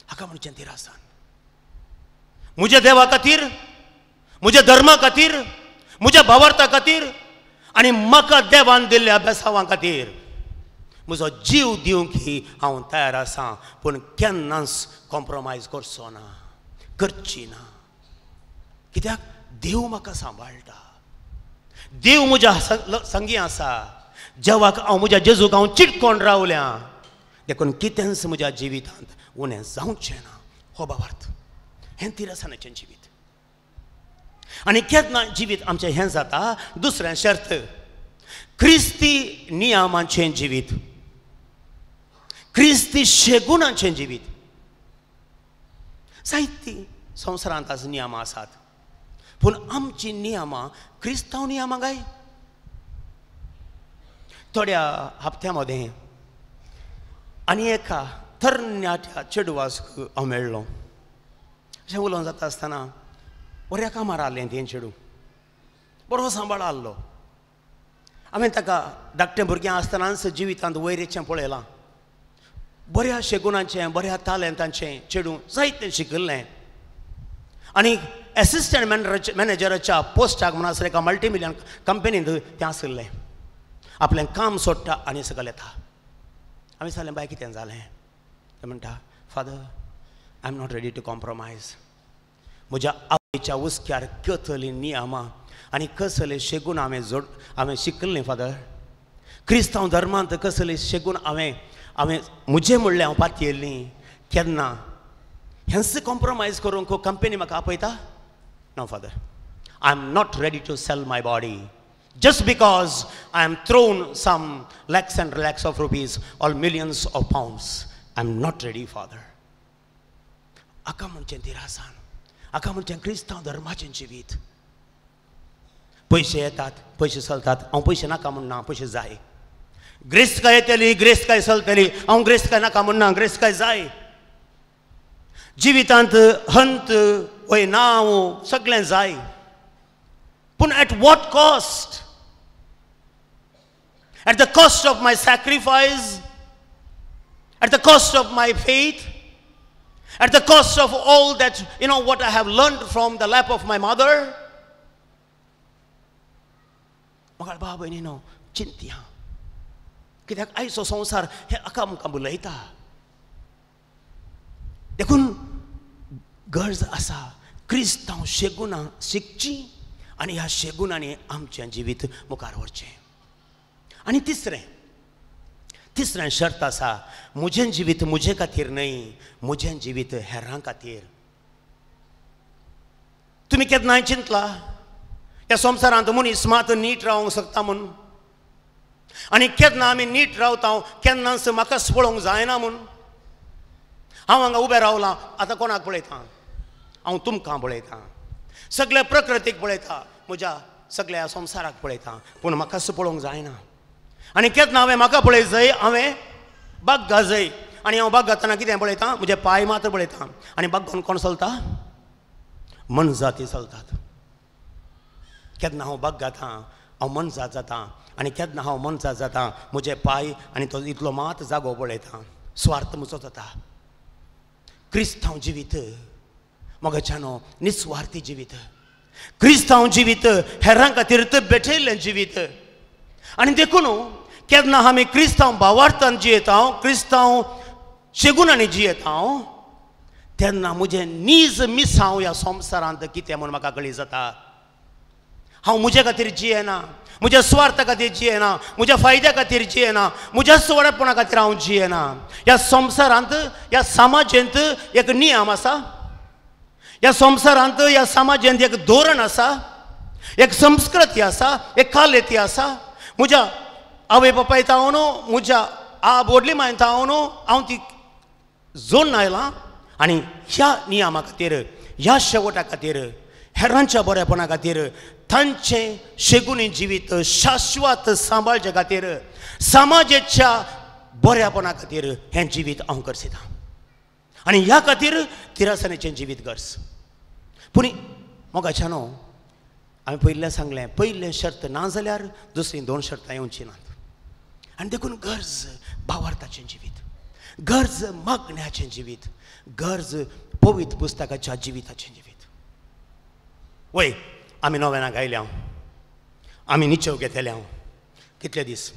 हाका म्हणचें धिरासान. म्हज्या देवा खातीर, म्हज्या धर्मा खातीर, म्हज्या भावार्था खातीर आनी म्हाका देवान दिल्ल्या बेसांवां खातीर म्हजो जीव दिवंक ही हांव तयार आसा, पूण केन्नाच कॉम्प्रोमायज करचो ना, करची ना. कित्याक देव म्हाका सांबाळटा, देव म्हज्या संगी आसा. जेवाक हांव म्हज्या जेजूक हांव चिटकोन रावल्या, देखून कितेंच म्हज्या जिवितांत उणें जावचें ना. हो भावार्थ, हें तिरसानाचें जिवीत. आनी केन्ना जिवीत आमचें हें जाता, दुसरें शर्त क्रिस्ती नियमाचें जिवीत, क्रिस्ती शेगुणाचें जिवीत. जायतीं संवसारांत आज नियमां आसात, पूण आमचीं नियमां क्रिस्तांव नियमां काय? थोड्या हप्त्या मदें आनी एका तरणाट्या चेडवाक हांव मेळ्ळो. अशें उलोवंक जाता आसतना बऱ्या कामार आहलें तें चेडूं, बरो सांबाळ आहलो. हांवें ताका धाकटें भुरगें आसतनाच जिवितांत वयर येचें पळयलां. बऱ्या शेगुणांचें बऱ्या तालेंतांचें चेडूं जायतें शिकिल्लें आनी एसिस्टंट मॅनेजराच्या पोस्टाक म्हूण आसलें एका मल्टीमिलियन कंपनींत तें आशिल्लें. आपलें काम सोडटा आनी सकयल येता. हांवें सांगलें, बाय कितें जालें? तें म्हणटा, father I am not ready to compromise. म्हज्या आवयच्या हुस्क्यार कसलीं नियमां आनी कसले शेगूण हांवें जोड हांवें शिकिल्लें फादर. क्रिस्तांव धर्मांत कसले शेगूण हांवें हांवें म्हजें म्हणलें हांव पातयेल्लीं केन्ना हेंच कॉम्प्रोमायज करूंक कंपनी म्हाका आपयता? No father, I am not ready to sell my body just because I am thrown some lakhs and lakhs of rupees or millions of pounds. I am not ready father. हाका म्हणचें तिरासान, हाका म्हणचें क्रिस्तांव धर्माचें जिवीत. पयशे येतात, पयशे चलतात, हांव पयशे नाका म्हणना, पयशे जाय. ग्रेस्तकाय येतली, ग्रेस्तकाय चलतली, हांव ग्रेस्तकाय नाका म्हणना, ग्रेस्तकाय जाय. जिवितांत हंत वय नांव सगळें जाय, पूण at what cost? At the cost of my sacrifice, at the cost of my faith, at the cost of all that, you know, what I have learned from the lap of my mother. म्हाका बाबा भयणीनो चिंतया, कित्याक आयचो संवसार हे आका आमकां बुलयता. देखून गरज आसा क्रिस्तांव शेगुणां शिकचीं आनी ह्या शेगुणांनी आमचें जिवीत मुखार व्हरचें. आनी तिसरें तिसरें शर्त आसा, म्हजें जिवीत म्हजे खातीर न्हय, म्हजें जिवीत हेरां खातीर. तुमी केन्नाय चिंतला ह्या संवसारांत मनीस मात नीट रावंक शकता म्हूण? आनी केन्ना आमी नीट रावता केन्नाच म्हाकाच पळोवंक जायना म्हूण. हांव हांगा उबें रावलां, आतां कोणाक पळयता? हांव तुमकां पळयता, सगळ्या प्रकृतीक पळयता, म्हज्या सगळ्या संवसाराक पळयता, पूण म्हाकाच पळोवंक जायना. आनी केन्ना हांवें म्हाका पळय जाय, हांवें बाग्गा जाय, आनी हांव बाग्गातना कितें पळयता? म्हजे पांय मात्र पळयता. आनी बाग्गोन कोण चलता? मनजाती चलतात. केन्ना हांव बाग्गाता हांव मनजात जाता, आनी केन्ना हांव मनजात जाता म्हजे पांय आनी तो इतलो मात जागो पळयता, स्वार्थ म्हजो जाता. क्रिस्तांव जिवीत मोगाच्यानो निस्वार्थी जिवीत, क्रिस्तांव जिवीत हेरां खातीर भेटयल्लें जिवीत. आनी देखून केन्ना आमी क्रिस्तांव भावार्थान जियेता, क्रिस्तांव शेगुणांनी जियेता, तेन्ना म्हजें नीज मिसांव ह्या संवसारांत कितें म्हूण म्हाका कळी जाता. हांव म्हजे खातीर जियेना, म्हज्या स्वार्था खातीर जियेना, म्हज्या फायद्या खातीर जियेना, म्हज्या सुवाळेपणा खातीर हांव जियेना. ह्या संवसारांत ह्या समाजेंत एक नियम आसा, ह्या संवसारांत ह्या समाजेंत एक धोरण आसा, एक संस्कृती आसा, एक कालेती आसा. म्हज्या आवय बापाय तावन, म्हज्या आप व्हडली माय तावन हांव ती जोडून आयलां, आनी ह्या नियमा खातीर, ह्या शेवटा खातीर, हेरांच्या बरेपणा खातीर, तांचें शेगुणी जिवीत शाश्वत सांबाळचे खातीर, समाजेच्या बऱ्यापणा खातीर हें जिवीत हांव करसिता. आनी ह्या खातीर तिरासनेचें जिवीत गरज. पूण मोगाच्यानो हांवें पयलें सांगलें, पयलें शर्त ना जाल्यार दुसरीं दोन शर्तां येवचीं नात. आनी देखून गरज भावार्थाचें जिवीत, गरज मागण्याचें जिवीत, गरज पवित्र पुस्तकाच्या जिविताचें जिवीत. वय आमी नोवेनाक गायल्या, आमी निचेव घेतल्या, कितले दीस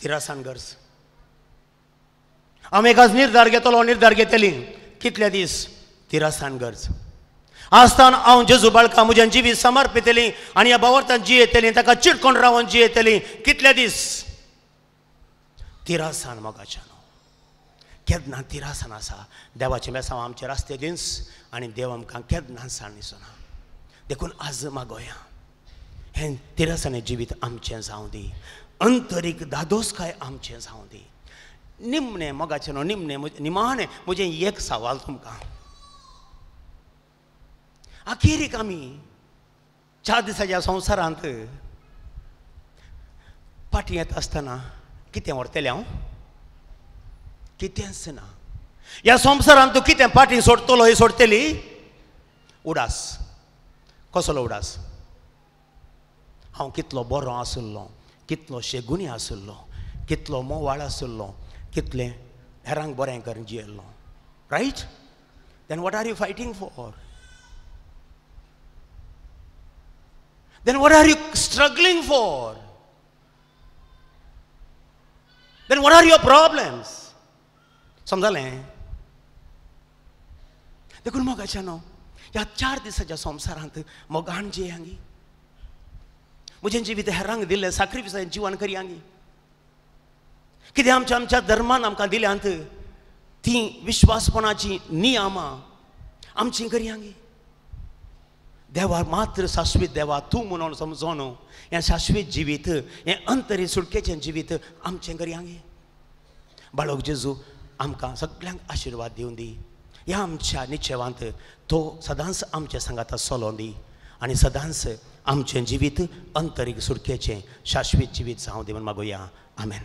तिरासान गरज. आमी एकाच निर्धार घेतलो, निर्धार घेतली, कितले दीस तिरासान गरज. आसतना हांव जेजू बाळका म्हजें जिवीत समर्पितली आनी ह्या भावार्थान जियेतली, ताका चिटकोन रावन जियेतली, कितले दीस तिरासान. मोगाच्यानो केन्ना तिरासान आसा देवाचें बेसांव आमचे रस्ते दीस आनी देव आमकां केन्ना साण दिसना. देखून आज मागोया हें तिरासाने जिवीत आमचें जावं दी, अंतरीक दादोसकाय आमचें जावं दी. निमणें मोगाचें न्हू, निमणें निमाणें म्हजें एक सवाल तुमकां. अखेरीक आमी 4 दिसाच्या संवसारांत फाटीं येता आसतना कितें व्हरतलें हांव? कितेंच ना. ह्या संवसारांत तूं कितें फाटीं सोडटलो, ही सोडटली? उडास. कसलो उडास? हांव कितलो बरो आशिल्लो, कितलो शेगुनी आशिल्लो, कितलो मोवाळ आशिल्लो, कितलें हेरांक बरें करून जियेल्लो. Right? Then what are you fighting for? Then what are you struggling for? Then what are your problems? समजलें? देखून मोगाच्या न्हू ह्या 4 दिसाच्या संवसारांत मोगान जियांगी, म्हजें जिवीत हेरांक दिल्लें साक्रिफिसान जिवन करयांगी. कितें आमच्या आमच्या धर्मान आमकां दिल्यांत तीं विश्वासपणाचीं नियमां आमचीं करयांगी. देवा मात्र शाश्वीत देवा तूं म्हणून समजोन हें शाश्वीत जिवीत, हें अंतरी सुटकेचें जिवीत आमचें करयांगी. बाळक जेजू आमकां सगल्यांक आशिर्वाद दिवन दी. ह्या आमच्या निश्चेवांत तो सदांच आमच्या सांगाता चलोवन दी आनी सदांच आमचें जिवीत अंतरीक सुटकेचें शाश्वीत जिवीत जावं दी म्हूण मागुया. आमेन.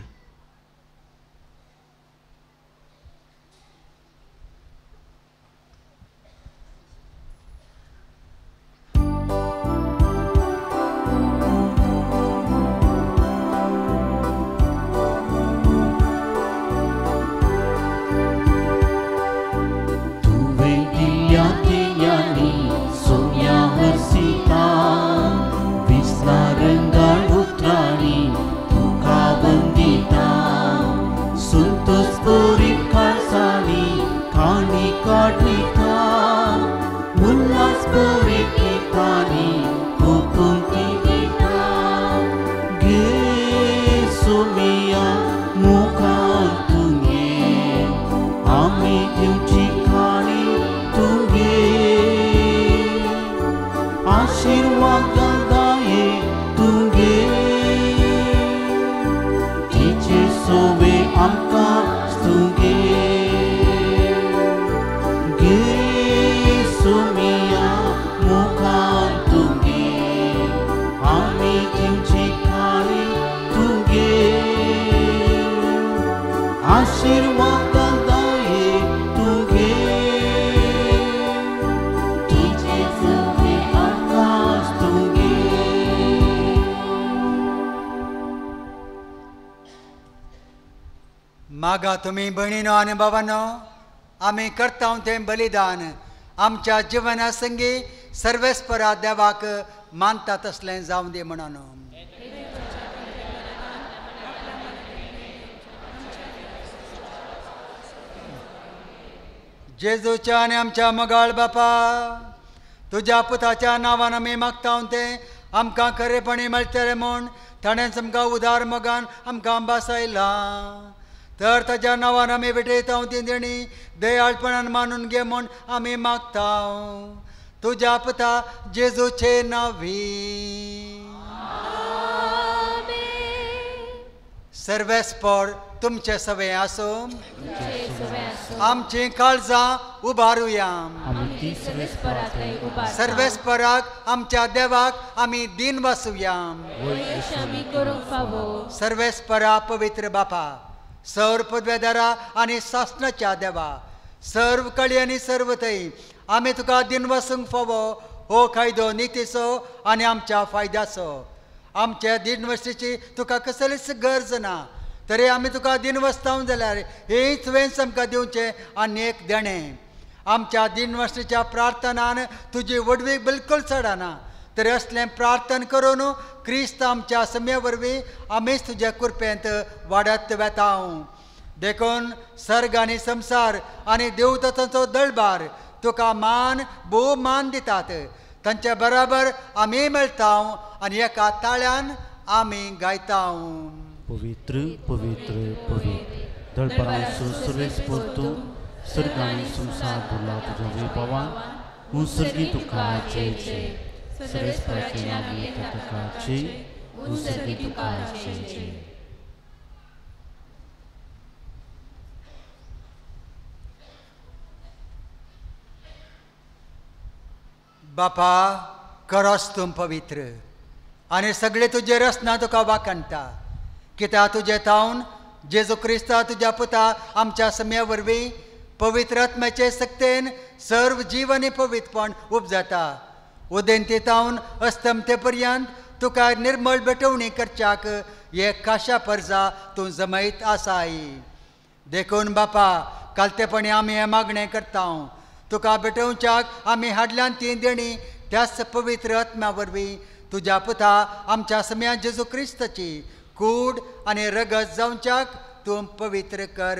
मागा तुमी भयणीनो आनी बाबानो, आमी करता तें बलिदान आमच्या जिवना संगी सर्वेस्परा देवाक मानता तसलें जावं दी म्हणून. जेजूच्या आनी आमच्या मोगाळ बापा, तुज्या पुताच्या नांवान आमी मागता तें आमकां खरेपणी मेळटलें म्हूण ताणेंच आमकां उदार मोगान आमकां बासायलां. तर ताज्या नांवान आमी भेटयता ती देणी दयाळपणान मानून घे म्हूण आमी मागता तुज्या पुता जेजूचे नांवी. सर्वेस्पर तुमचे सवे आसूं. आमची काळजां उबारुया. सर्वेस्पराक आमच्या देवाक आमी दीन वासुया. सर्वेस्परा पवित्र बापा, सर्व पदव्यादारा आनी सासणाच्या देवा, सर्व कळी आनी सर्व थंय आमी तुका दीन वसूंक फावो हो कायदो नितीचो आनी आमच्या फायद्याचो. आमच्या दिनवस्तीची तुका कसलीच गरज ना, तरी आमी तुका दिनवस्तावूं जाल्यार हें तुवेंच आमकां दिवचें आनी एक देणें. आमच्या दिनवस्तीच्या प्रार्थनान तुजी व्हडवीक बिलकूल चडना, तरी असलें प्रार्थना करून क्रिस्त आमच्या सम्या वरवीं आमीच तुज्या कृपेंत वाडत वेता. देखून सर्ग आनी संवसार आनी देवतांचो दळबार तुका मान भोव मान दितात. तांच्या बराबर आमी मेळटा आनी एका ताळ्यान आमी गायता.
पवित्र पवित्र पवित्र दळबारांचो सर्वेस्पर तूं, सर्ग आनी संवसार भरला तुज्या वैभवान. उंसर्गी तुका जय जय, सर्वेस्पराचे नांव येता तुका जय, उंसर्गी तुका जय जय.
बापा, करस तूं पवित्र आनी सगळे तुजे रचना तुका वाखाणटा. कित्याक तुजे थावन जेजू क्रिस्ता तुज्या पुता आमच्या सम्या वरवीं पवित्र आत्म्याचे सक्तेन सर्व जीव आनी पवित्रपण उपजाता. उदेंती थावन अस्तमते पर्यंत तुका निर्मळ भेटवणी करच्याक एक खाशा परजा तूं जमयत आसाय. देखून बापा कालतेपणी आमी हें मागणें करता. तुका भेटोवच्याक आमी हाडल्यान ती देणी त्याच पवित्र आत्म्या वरवीं तुज्या पुता आमच्या सम्या जेजू क्रिस्ताची कूड आनी रगत जावच्याक तूं पवित्र कर.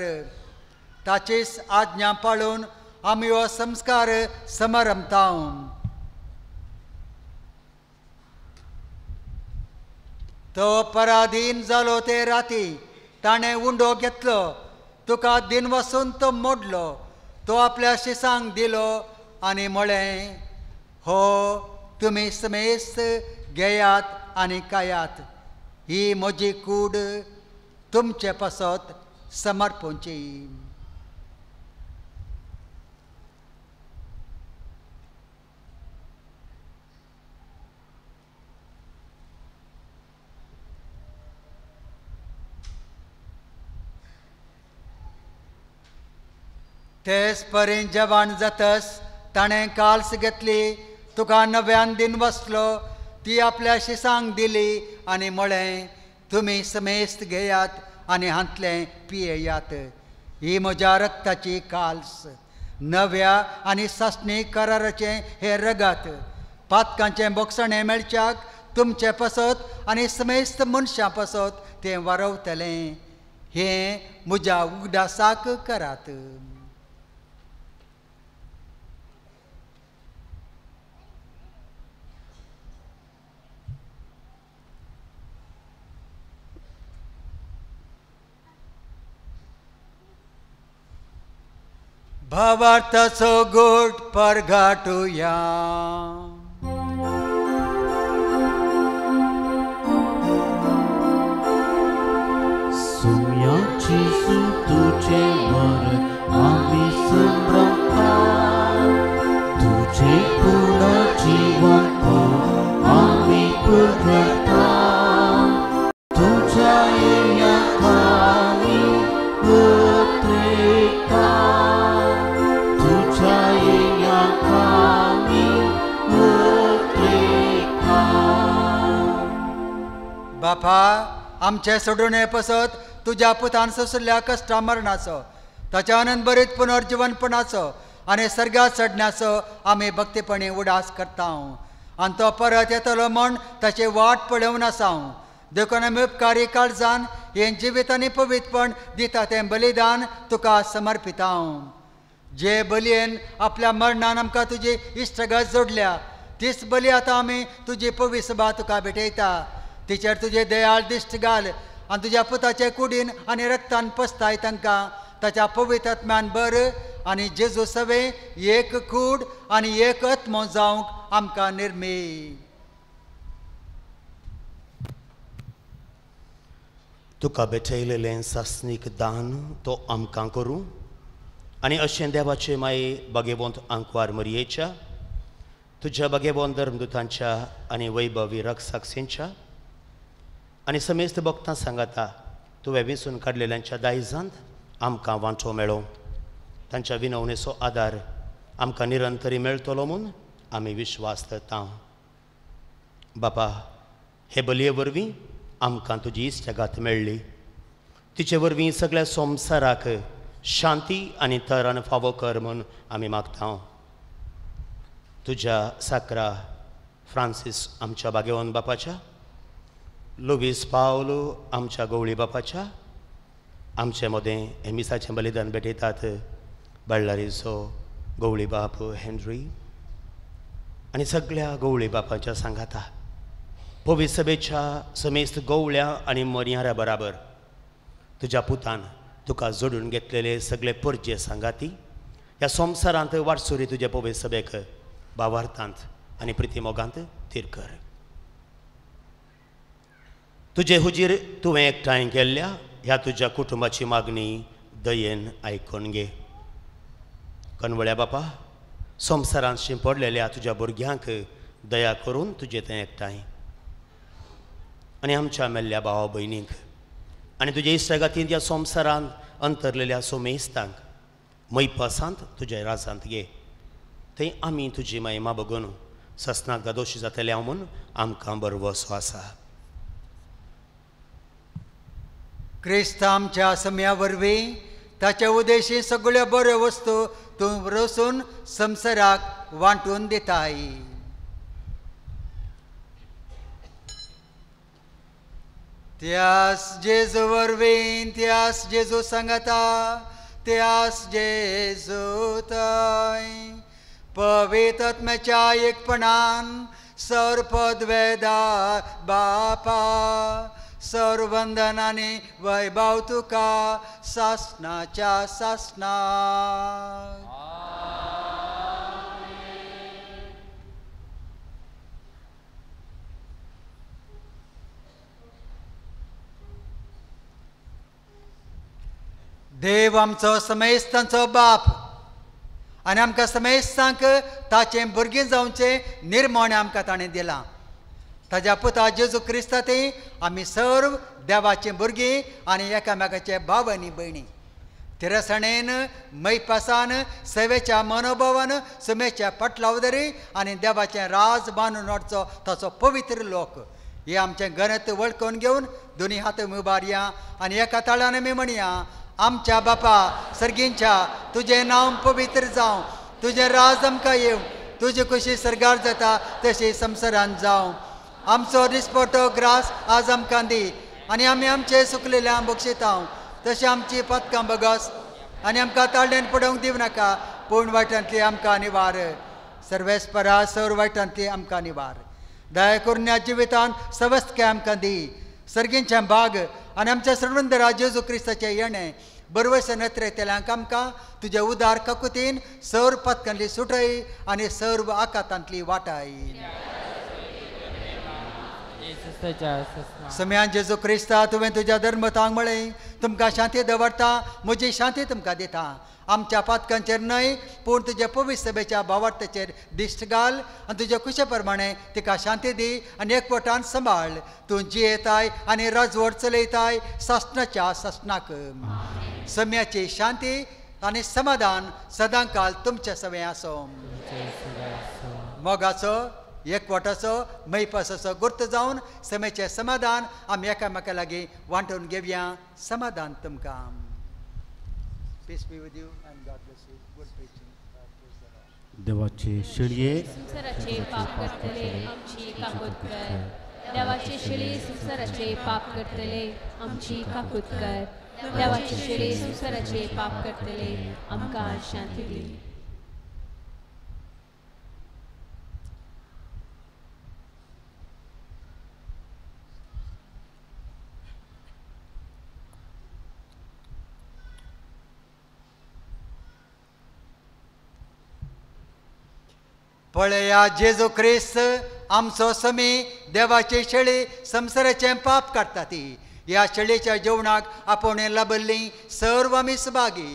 ताचीच आज्ञा पाळून आमी हो संस्कार समारंभता. तो पराधीन जालो ते राती ताणें उंडो घेतलो, तुका दिन वसून तो मोडलो, तो आपल्या शिसांक दिलो आनी म्हळें, हो तुमी समेस्त घेयात आनी खायात, ही म्हजी कूड तुमचे पासत समर्पणची. तेच परीन जेवण जातस ताणें काल्स घेतली, तुका नव्यान दिन बसलो, ती आपल्या शिसांक दिली आनी म्हळें, तुमी समेस्त घेयात आनी हांतलें पियेयात, ही म्हज्या रक्ताची काल्स, नव्या आनी सासणी कराराचें हें रगत, पातकांचें बोगसणें मेळच्याक तुमचे पासत आनी समेस्त मनशां पासत तें वारवतलें. हें म्हज्या उगडासाक करात. भावार्थाचो गोट परगाटुया.
सुम्याची तुझे वर आम्ही संभ्रमता, तुझे पूर्ण जीवन आम्ही पुरता, तुझ्या येण्याखाली उतरता, तुझ्या येण्याखाली उतरता.
बापा आमचे सोडून पसत तुज्या पुतान सोसल्या कश्टा मरणाचो, ताच्या आनंद बरीत पुनर्जिवनपणाचो आनी सर्गात चडण्याचो आमी भक्तीपणी उडास करता. आनी तो परत येतलो म्हूण ताची वाट पळोवन आसा. देखून आमी उपकारी काळजान हें जिवीत आनी पवित्रपण दिता तें बलिदान तुका समर्पिता. जे बलयेन आपल्या मरणान आमकां तुजी इश्टगत जोडल्या तीच बली आतां आमी तुजी पवित्र सभा तुका भेटयता. तिचेर तुजे दयाळ दिश्ट घाल आनी तुज्या पुताचे कुडीन आनी रक्तान पसताय तांकां ताच्या पवित्र आत्म्यान बर आनी जेजू सवे एक कूड आनी एक आत्मो जावंक आमकां निर्मी.
तुका भेटयलेलें सासणीक दान तो आमकां करूं आनी अशें देवाचे माये बागेवंत आंकवार मरयेच्या तुज्या बागेवंत धर्मदुतांच्या आनी वैभवी रक्षाक्षींच्या आनी समेस्त भक्तां सांगाता तुवें विंचून काडलेल्यांच्या दायजांत आमकां वांटो मेळो. तांच्या विनवणेचो आदार आमकां निरंतरी मेळटलो म्हूण आमी विश्वास धरता. बापा हे बलये वरवीं आमकां तुजी इश्टागात मेळ्ळी, तिचे वरवीं सगळ्या संवसाराक शांती आनी तरण फावो कर म्हूण आमी मागता. तुज्या साकरा फ्रांसीस आमच्या बागेवन बापाच्या, लुवीस पावलो आमच्या गवळी बापाच्या, आमचे मदें हे मिसाचें बलिदान भेटयतात बल्लारीचो गवळी बाप हेनरी आनी सगळ्या गवळी बापाच्या सांगाता पवित्र सभेच्या समेस्त गवळ्या आनी मर्यारा बराबर तुज्या पुतान तुका जोडून घेतलेले सगळे परजे सांगाती ह्या संवसारांत वाटसुरी तुज्या पवित्र सभेक बावार्थांत आनी प्रितीमोगांत थीर कर. तुजे हुजीर तुवें एकठांय केल्ल्या ह्या तुज्या कुटुंबाची मागणी दयेन आयकून घे. कनवळ्या बापा संवसारांत शिंपडलेल्या तुज्या भुरग्यांक दया करून तुजे तें एकठांय आनी आमच्या मेल्ल्या भावा भयणींक आनी तुज्या इश्टागातीन ह्या संवसारांत अंतरलेल्या सोमेस्तांक मैपासांत तुज्या राजांत घे. थंय आमी तुजी महिमा बगून ससनाक दादोशी जातले हांव म्हूण आमकां बरवसो आसा.
क्रिस्त आमच्या सम्या वरवीं ताच्या उदेशी सगळ्यो बऱ्यो वस्तू तूं रसून संवसाराक वांटून दिताय. त्यास जेजू वरवीं, त्यास जेजू सांगता, त्यास जेजू थंय पवित्र आत्म्याच्या एकपणान सर्पद्वेदा बापा सर्वंदनाने वैभव तुका सासनाच्या सासना. देव आमचो समेस्तांचो बाप आनी आमकां समेस्तांक ताचें भुरगीं जावचें निर्मण आमकां ताणें दिलां. ताज्या पुता जेजू क्रिस्ता ती आमी सर्व देवाचीं भुरगीं आनी एकामेकाचे भाव आनी भयणी. तिरसणेन मैपासान सेवेच्या मनोभावान सुमेच्या पटलावदरी आनी देवाचें राज बांदून हाडचो ताचो पवित्र लोक हे आमचें गणत वळखून घेवन दोनी हात उबारया आनी एका ताळान आमी म्हणया, आमच्या बापा सर्गींच्या तुजें नांव पवित्र जावं, तुजें राज आमकां येवं, तुजी खुशी सर्गार जाता तशी संवसारान जावं. आमचो दिसपटो ग्रास आज आमकां दी आनी आमी आमचे सुकलेल्या बक्षितां तशें आमची पदकां बगस आनी आमकां ताळ्यान पडोवंक दिवं नाका, पूण वायटांतली आमकां निवार. सर्वेस्परा सर वायटांतली आमकां निवार. दया करून ह्या जिवितान सवस्तकाय आमकां दी. सर्गींचें भाग आनी आमच्या सर्वंदरा जेजू क्रिस्ताचें येणें बरवस नत्रेतल्यांक आमकां तुजे उदार काकुतीन सर्व पदकांतली सुटय आनी सर्व आकातांतली वाटाय. सम्यान जेजू क्रिस्ता तुवें तुज्या धर्मतांक म्हळें, तुमकां शांती दवरता, म्हजी शांती तुमकां दिता. आमच्या पातकांचेर न्हय पूण तुज्या पवित्र सभेच्या भावार्थाचेर दिश्ट घाल आनी तुज्या खुशे प्रमाणे तिका शांती दी आनी एकवटान सांबाळ. तूं जियेताय आनी राजवट चलयताय सासणाच्या सासणाक. सम्याची शांती आनी समाधान सदांकाल तुमच्या सवें आसो. मोगाचो एकवटाचो मैपासाचो गुर्त जावन समेचें समाधान आमी एकामेका लागीं वांटून घेवया. समाधान तुमकां. Peace be with you and God bless you. Good preaching. Praise the Lord.
देवाचे शेळये
संवसाराचे पाप करतले आमची काकूत कर. देवाचे शेळये संवसाराचे पाप करतले आमची काकूत कर. देवाचे शेळये संवसाराचे पाप करतले आमकां शांती दी.
पळया जेजू क्रिस्त आमचो समी देवाची शेळी संवसाराचें पाप काडटा ती. ह्या शेळीच्या जेवणाक आपोवणें लाबल्ली सर्व आमी सभागी.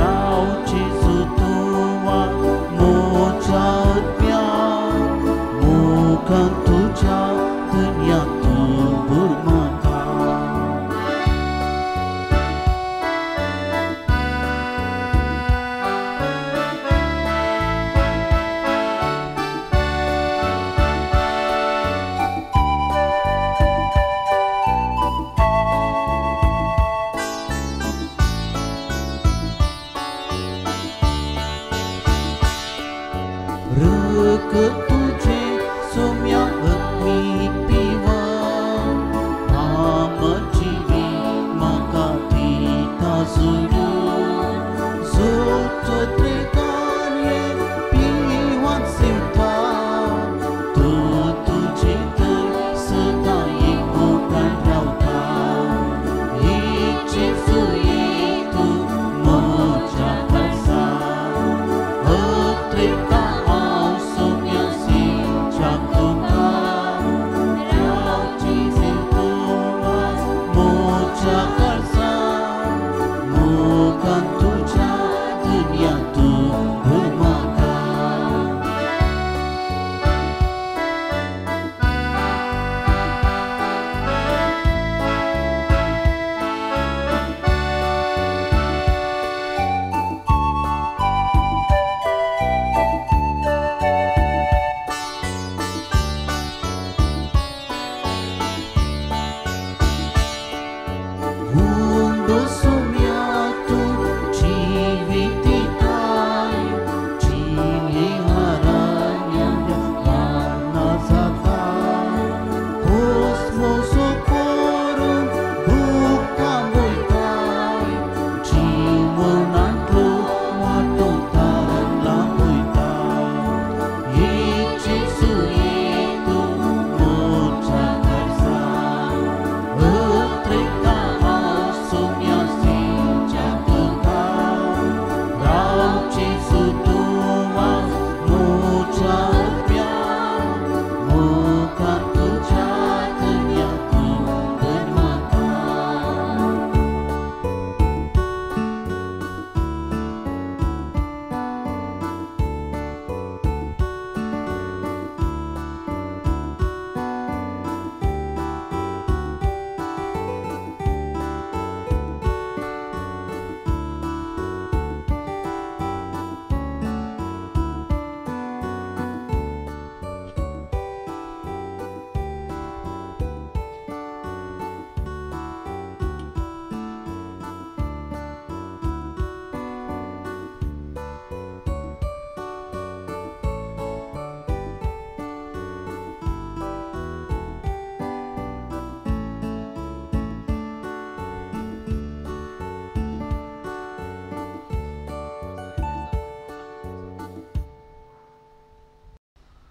Rav Jesu tuwa moja रगत तुझे सोम्या अग्नी पिवा आम जिवी म्हाका दिता जोडू जोत त्रेकान पिवान सेवता तूं तुजे थंय सदां एकोठान रावता जेजू तूं म्हज्या काळजा अत्रेता हांव सोम्या सिंच्याक तुका राव जेजू तूं आज म्हज्या काळजा मोगान तुज्या दुनिया तूं भर म्हाका. हुंडो सोम्या तूं जिवीत दिताय जिणे हारान्या मारना जाता खोस करून दुख्खां वयताय जिवनांतलो वांटो तारला वयता जेजू तूं म्हज्या काळजा अत्रेता हांव सोम्या सिंच्याक तुका राव जेजू तूं आज म्हज्या उप्या मोगान तुज्या धन्या तूं भर म्हाका.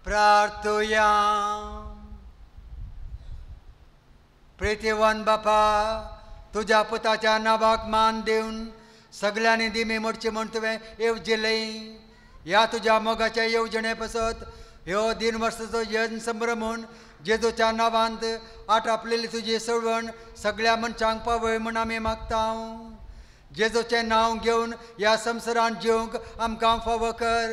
प्रार्थुया. प्रितीवन बापा, तुज्या पुताच्या नांवाक मान दिवन सगल्यांनी दिमी मोडची म्हूण तुवें येवजिलें. ह्या तुज्या मोगाच्या येवजणे पासत ह्यो 3 वर्साचो जन संभ्रम म्हूण जेजूच्या नांवांत आटापलेली तुजी सळवण सगळ्या मनशांक पावय म्हूण आमी मागता. जेजूचें नांव घेवन ह्या संवसारांत जिवंक आमकां फावो कर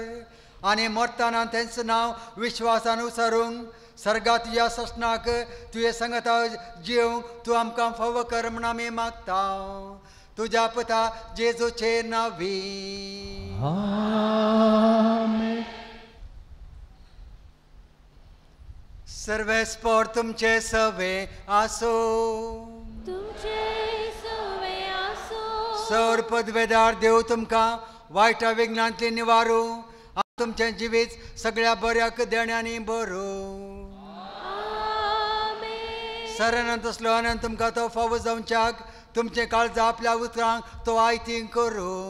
आनी मरतना तेंच नांव विश्वासान उसारूंक सर्गात तुज्या ससनाक तुजे संगता जिवंक तूं आमकां फावो कर म्हूण आमी मागता. तुज्या पुता जेजूचे नांवी.
आमेन.
सर्वेस्पोर तुमचे सवे आसूं.
तुमचे सवे आसूं.
सौर पदवेदार देव तुमकां वायटा विघ्नांतली निवारूं आनी तुमचें जिवीत सगळ्या बऱ्याक देण्यांनी भरूं.
आमेन.
सरान तसलो आनंद तुमकां तो फावो जावच्याक तुमचें काळजा आपल्या उतरांक तो आयतींग करूं.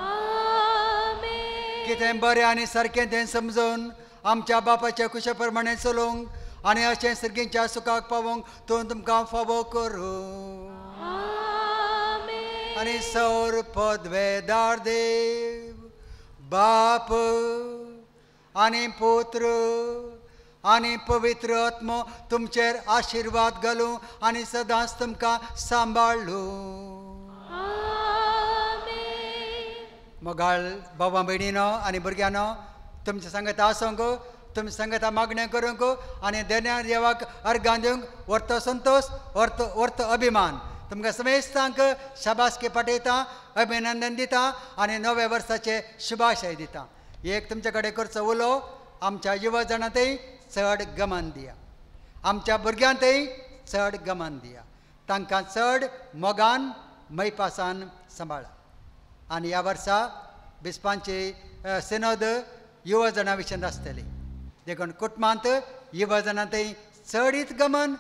आमेन.
कितें बरें आनी सारकें तें समजून आमच्या बापाच्या कुशा प्रमाणें चलोवंक आनी अशें सर्गींच्या सुखाक पावोवंक तूं तुमकां फावो करूं.
आमेन.
आनी सौर पदवेदार देव बाप आनी पुत्र आनी पवित्र आत्मो तुमचेर आशिर्वाद घालूं आनी सदांच तुमकां सांबाळूं.
आमेन.
मोगाळ बाबा भयणीनो आनी भुरग्यांनो, तुमच्या सांगता आसूंक, तुमच्या सांगता मागणें करूंक आनी देण्या देवाक अर्गां दिवंक व्हरतो संतोश, व्हरतो अभिमान. तुमकां समेस्तांक शाबासकी पाठयता, अभिनंदन दिता आनी नव्या वर्साचे शुभाशय दिता. एक तुमचे कडेन करचो उलो आमच्या युवा जाणांतय चड गमन दिया, आमच्या भुरग्यांतय चड गमन दिया, तांकां चड मोगान मैपासान सांबाळा. आनी ह्या वर्सा बिस्पांची सिनोद युवा जाणां विशीं आसतली. देखून कुटुंबांत युवा जाणां थंय चडीत गमन,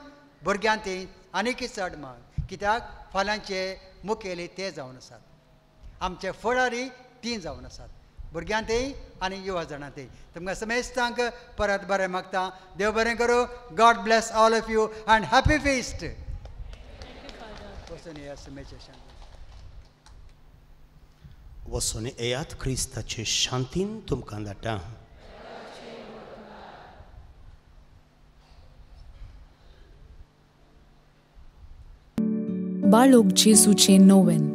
भुरग्यां थंय आनीकय चड मान, कित्याक फाल्यांचे मुखेली ते जावन आसात, आमचे फुडारी तीं जावन आसात, भुरग्यां थंय आनी युवा जाणां थंय. तुमकां समेस्तांक परत बरें मागता, देव बरें करूं. God bless all of you and happy feast. वचून येयात सुमेच्या शांतीन.
वचून येयात, क्रिस्ताचे शांतीन तुमकां धाडटा.
बाळोक जेजूचे नोवेन,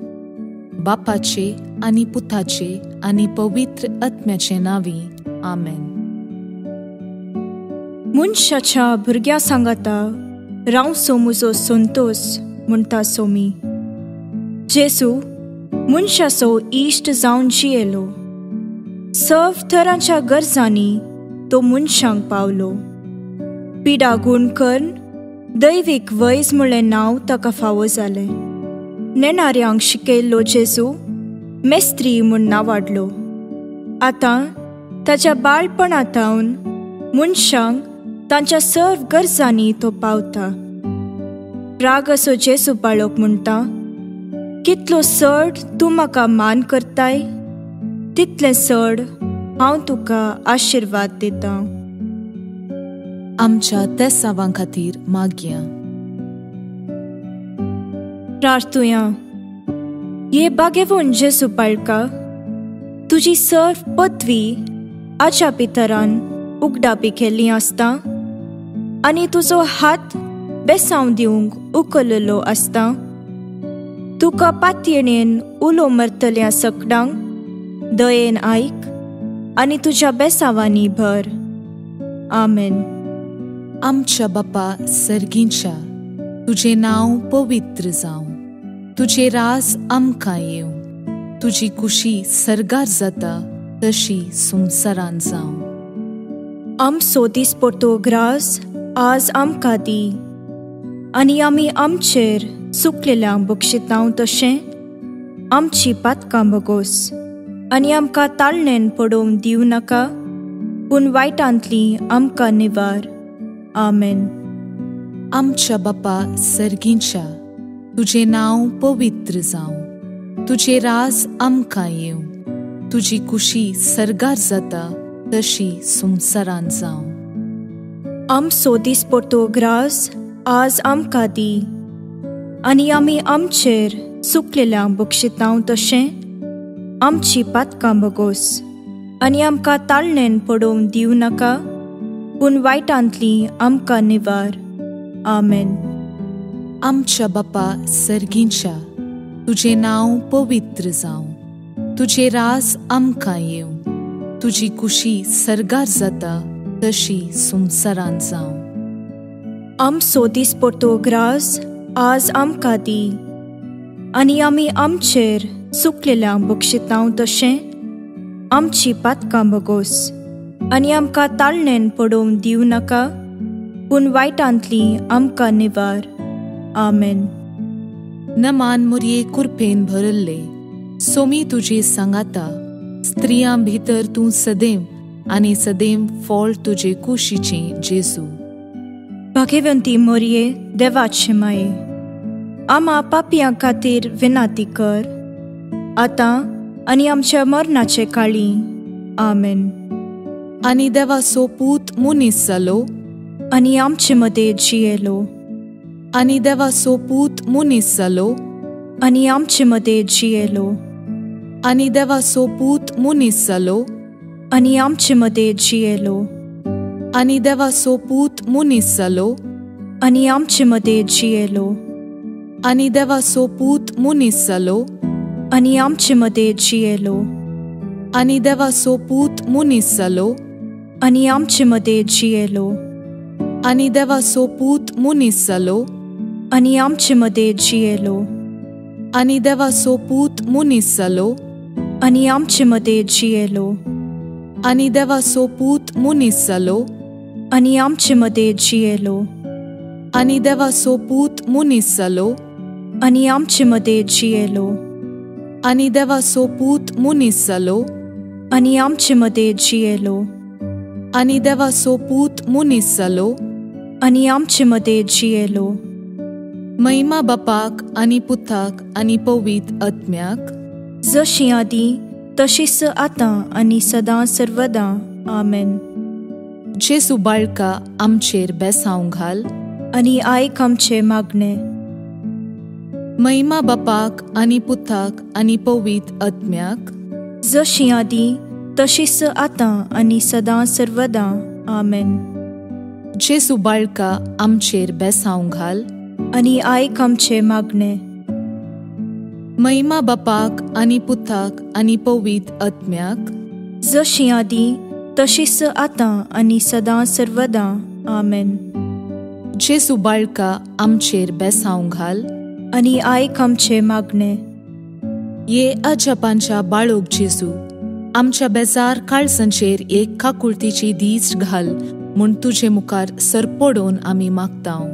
बापाचे आनी पुताचे आनी पवित्र आत्म्याचे नांवी, आमेन.
मनशाच्या भुरग्या सांगाता रावसो म्हजो संतोस म्हणटा सोमी. जेजू मनशाचो इश्ट जावन जियेलो, सर्व थरांच्या गरजांनी तो मनशांक पावलो. पिडा गूण करून दैवीक वैज म्हळ्ळें नांव ताका फावो जालें. नेणाऱ्यांक शिकयल्लो जेजू मेस्त्री म्हूण नांवाडलो. आतां ताच्या बाळपणांतावन मनशांक तांच्या सर्व गरजांनी तो पावता. राग असो जेजू बाळक म्हणटा, कितलो चड तूं म्हाका मान करताय तितलें चड हांव तुका आशिर्वाद दितां.
आमच्या तेसावां खातीर मागया.
प्रार्थुया. हे बागेवन जेजू बाळका, तुजी सर्व पदवी आज्या पितरान उगडापी केल्ली आसता आनी तुजो हात बेसांव दिवंक उखललो आसता. तुका पातयेणेन उलो मरतल्या सकडांक दयेन आयक आनी तुज्या बेसांवांनी भर. आमेन.
आमच्या बापा सर्गींच्या, तुजें नांव पवित्र जावं, तुजें राज आमकां येवं, तुजी कुशी सर्गार जाता तशी संवसारान जावं.
आमचो दिसपडतो ग्रास आज आमकां दी आनी आमी आमचेर चुकलेल्यांक बक्षितांव तशें आमची पातकां भोगोस आनी आमकां ताळणेन पडोवंक दिवं नाका, पूण वायटांतली आमकां निवार. आमेन.
आमच्या बापा सर्गींच्या, तुजें नांव पवित्र जावं, तुजें राज आमकां येवं, तुजी कुशी सर्गार जाता तशी संवसारान जावं.
आमचो दिसपडतो ग्रास आज आमकां दी आनी आमी आमचेर चुकलेल्यांक बक्षितांव तशें आमची पातकां भोगोस आनी आमकां ताळणेन पडोवंक दिवं नाका, पूण वायटांतली आमकां निवार. आमेन.
आमच्या बापा सर्गींच्या, तुजें नांव पवित्र जावं, तुजें राज आमकां येवं, तुजी कुशी सर्गार जाता तशी संवसारान जावं.
आमचो दिसपडतो ग्रास आज आमकां दी आनी आमी आमचेर चुकलेल्यांक बक्षितांव तशें आमची पातकां भोगोस आनी आमकां ताळणेन पडोवंक दिवं नाका, पूण वायटांतली आमकां निवार. आमेन.
नमान मुरये कुरपेन भरल्ले, सोमी तुजे सांगाता, स्त्रियां भितर तूं सदैव आनी सदैव फळ तुजे कुशीचें जेजू.
भाग्यवंती मोरये देवाचे माये, आमा पापयां खातीर विनाती कर आतां आनी आमच्या मरणाचे काळी. आमेन.
आनी देवाचो पूत मनीस जालो
आनी आमचे मदें जियेलो.
आनी देवाचो पूत मनीस जालो
आनी आमचे मदें जियेलो.
आनी देवाचो पूत मनीस जालो
आनी आमचे मदें जियेलो.
आनी देवाचो पूत मनीस जालो
आनी आमचे मदें जियेलो.
आनी देवाचो पूत मनीस जालो
आनी आमचे मदें जियेलो.
आनी देवाचो पूत मनीस जालो
आनी आमचे मदें जियेलो.
आनी देवाचो पूत मनीस जालो
आनी आमचे मदें जियेलो.
आनी देवाचो पूत मनीस जालो
आनी आमचे मदें जियेलो.
आनी देवाचो पूत मनीस जालो
आनी आमचे मदें जियेलो.
आनी देवाचो पूत मनीस जालो
आनी आमचे मदें जियेलो.
आनी देवाचो पूत मनीस जालो
आनी आमचे मदें जियेलो.
आनी देवाचो पूत मनीस जालो
आनी आमचे मदें जियेलो.
महिमा बापाक आनी पुताक आनी पवित्र आत्म्याक,
जशी आदीं तशीच आतां आनी सदां सर्वदां. आमेन.
जेजू बाळका आमचेर बेसांव घाल
आनी आयक आमचें मागणें.
महिमा बापाक आनी पुताक आनी पवित्र आत्म्याक,
जशी आदीं तशीच आतां आनी सदां सर्वदां. आमेन.
जेजू बाळका आमचेर बेसांव घाल
आनी आयक आमचें मागणें.
महिमा बापाक आनी पुताक आनी पवित्र आत्म्याक,
जशी आदीं तशीच आतां आनी सदां सर्वदां. आमेन.
जेजू बाळका आमचेर बेसांव घाल
आनी आयक आमचें मागणें.
ये अजापांच्या बाळोक जेजू, आमच्या बेजार काळसांचेर एक काकुळतीची दीस घाल म्हूण तुजे मुखार सरपडोवन आमी मागतांव.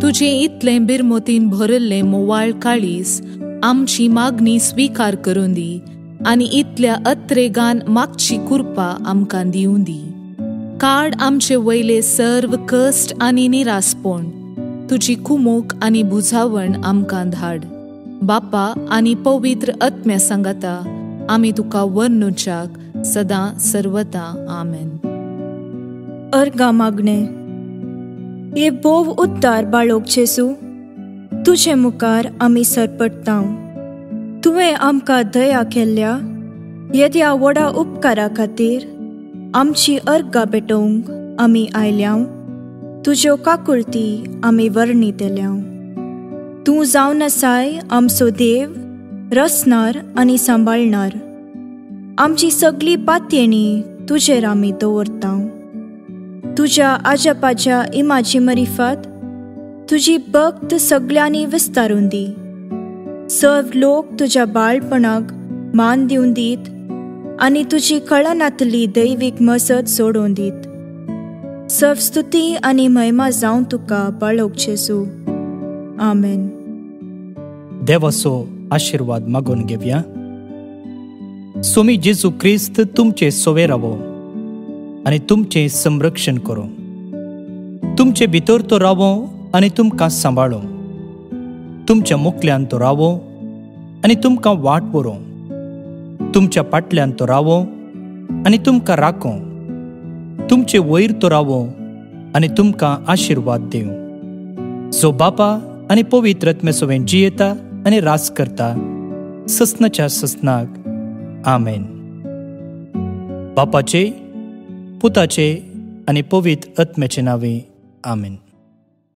तुजें इतलें बिरमोतीन भरिल्लें मोवाळ काळीस आमची मागणी स्विकार करून दी आनी इतल्या अत्रेगान मागची कृपा आमकां दिवं दी. काड आमचे वयले सर्व कश्ट आनी निरासपण, तुजी कुमोक आनी बुजावण आमकां धाड. बापा आनी पवित्र आत्म्या सांगाता आमी तुका वर्णुच्याक सदां सर्वता. आमेन.
अर्गा मागणें. हे भोव उद्दार बाळोक जेजू, तुजे मुखार आमी सरपडटांव. तुवें आमकां दया केल्ल्या येद्या व्हडा उपकारा खातीर आमची अर्गां पेटोवंक आमी आयल्यांव. तुज्यो काकुळती आमी वर्णितल्यांव. तूं जावन आसाय आमचो देव, रचणार आनी सांबाळणार. आमची सगळी पातयेणी तुजेर आमी दवरतांव. तुज्या आजापाच्या इमाजी मरिफात तुजी भक्त सगळ्यांनी विस्तारून दी. सर्व लोक तुज्या बाळपणाक मान दिवन दीत आनी तुजी कळनातली दैवीक मजत सोडून दीत. सर्व स्तुती आनी महिमा जावं तुका बाळोक जेजू. आमेन.
देवाचो आशिर्वाद मागून घेवया. स्वामी जेजू क्रिस्त तुमचे सोवे रावो आनी तुमचें संरक्षण करूं. तुमचे भितर तो रावो आनी तुमकां सांबाळो. तुमच्या मुखल्यान तो रावो आनी तुमकां वाट व्हरूं. तुमच्या फाटल्यान तो रावो आनी तुमकां राखो. तुमचे वयर तो रावो आनी तुमकां आशिर्वाद दिवं. जो बापा आनी पवित्र आत्म्या सवें जियेता आनी राज करता ससनाच्या ससनाक. आमेन. बापाचे, पुताचे आनी पवित्र आत्म्याचे नांवे. आमेन.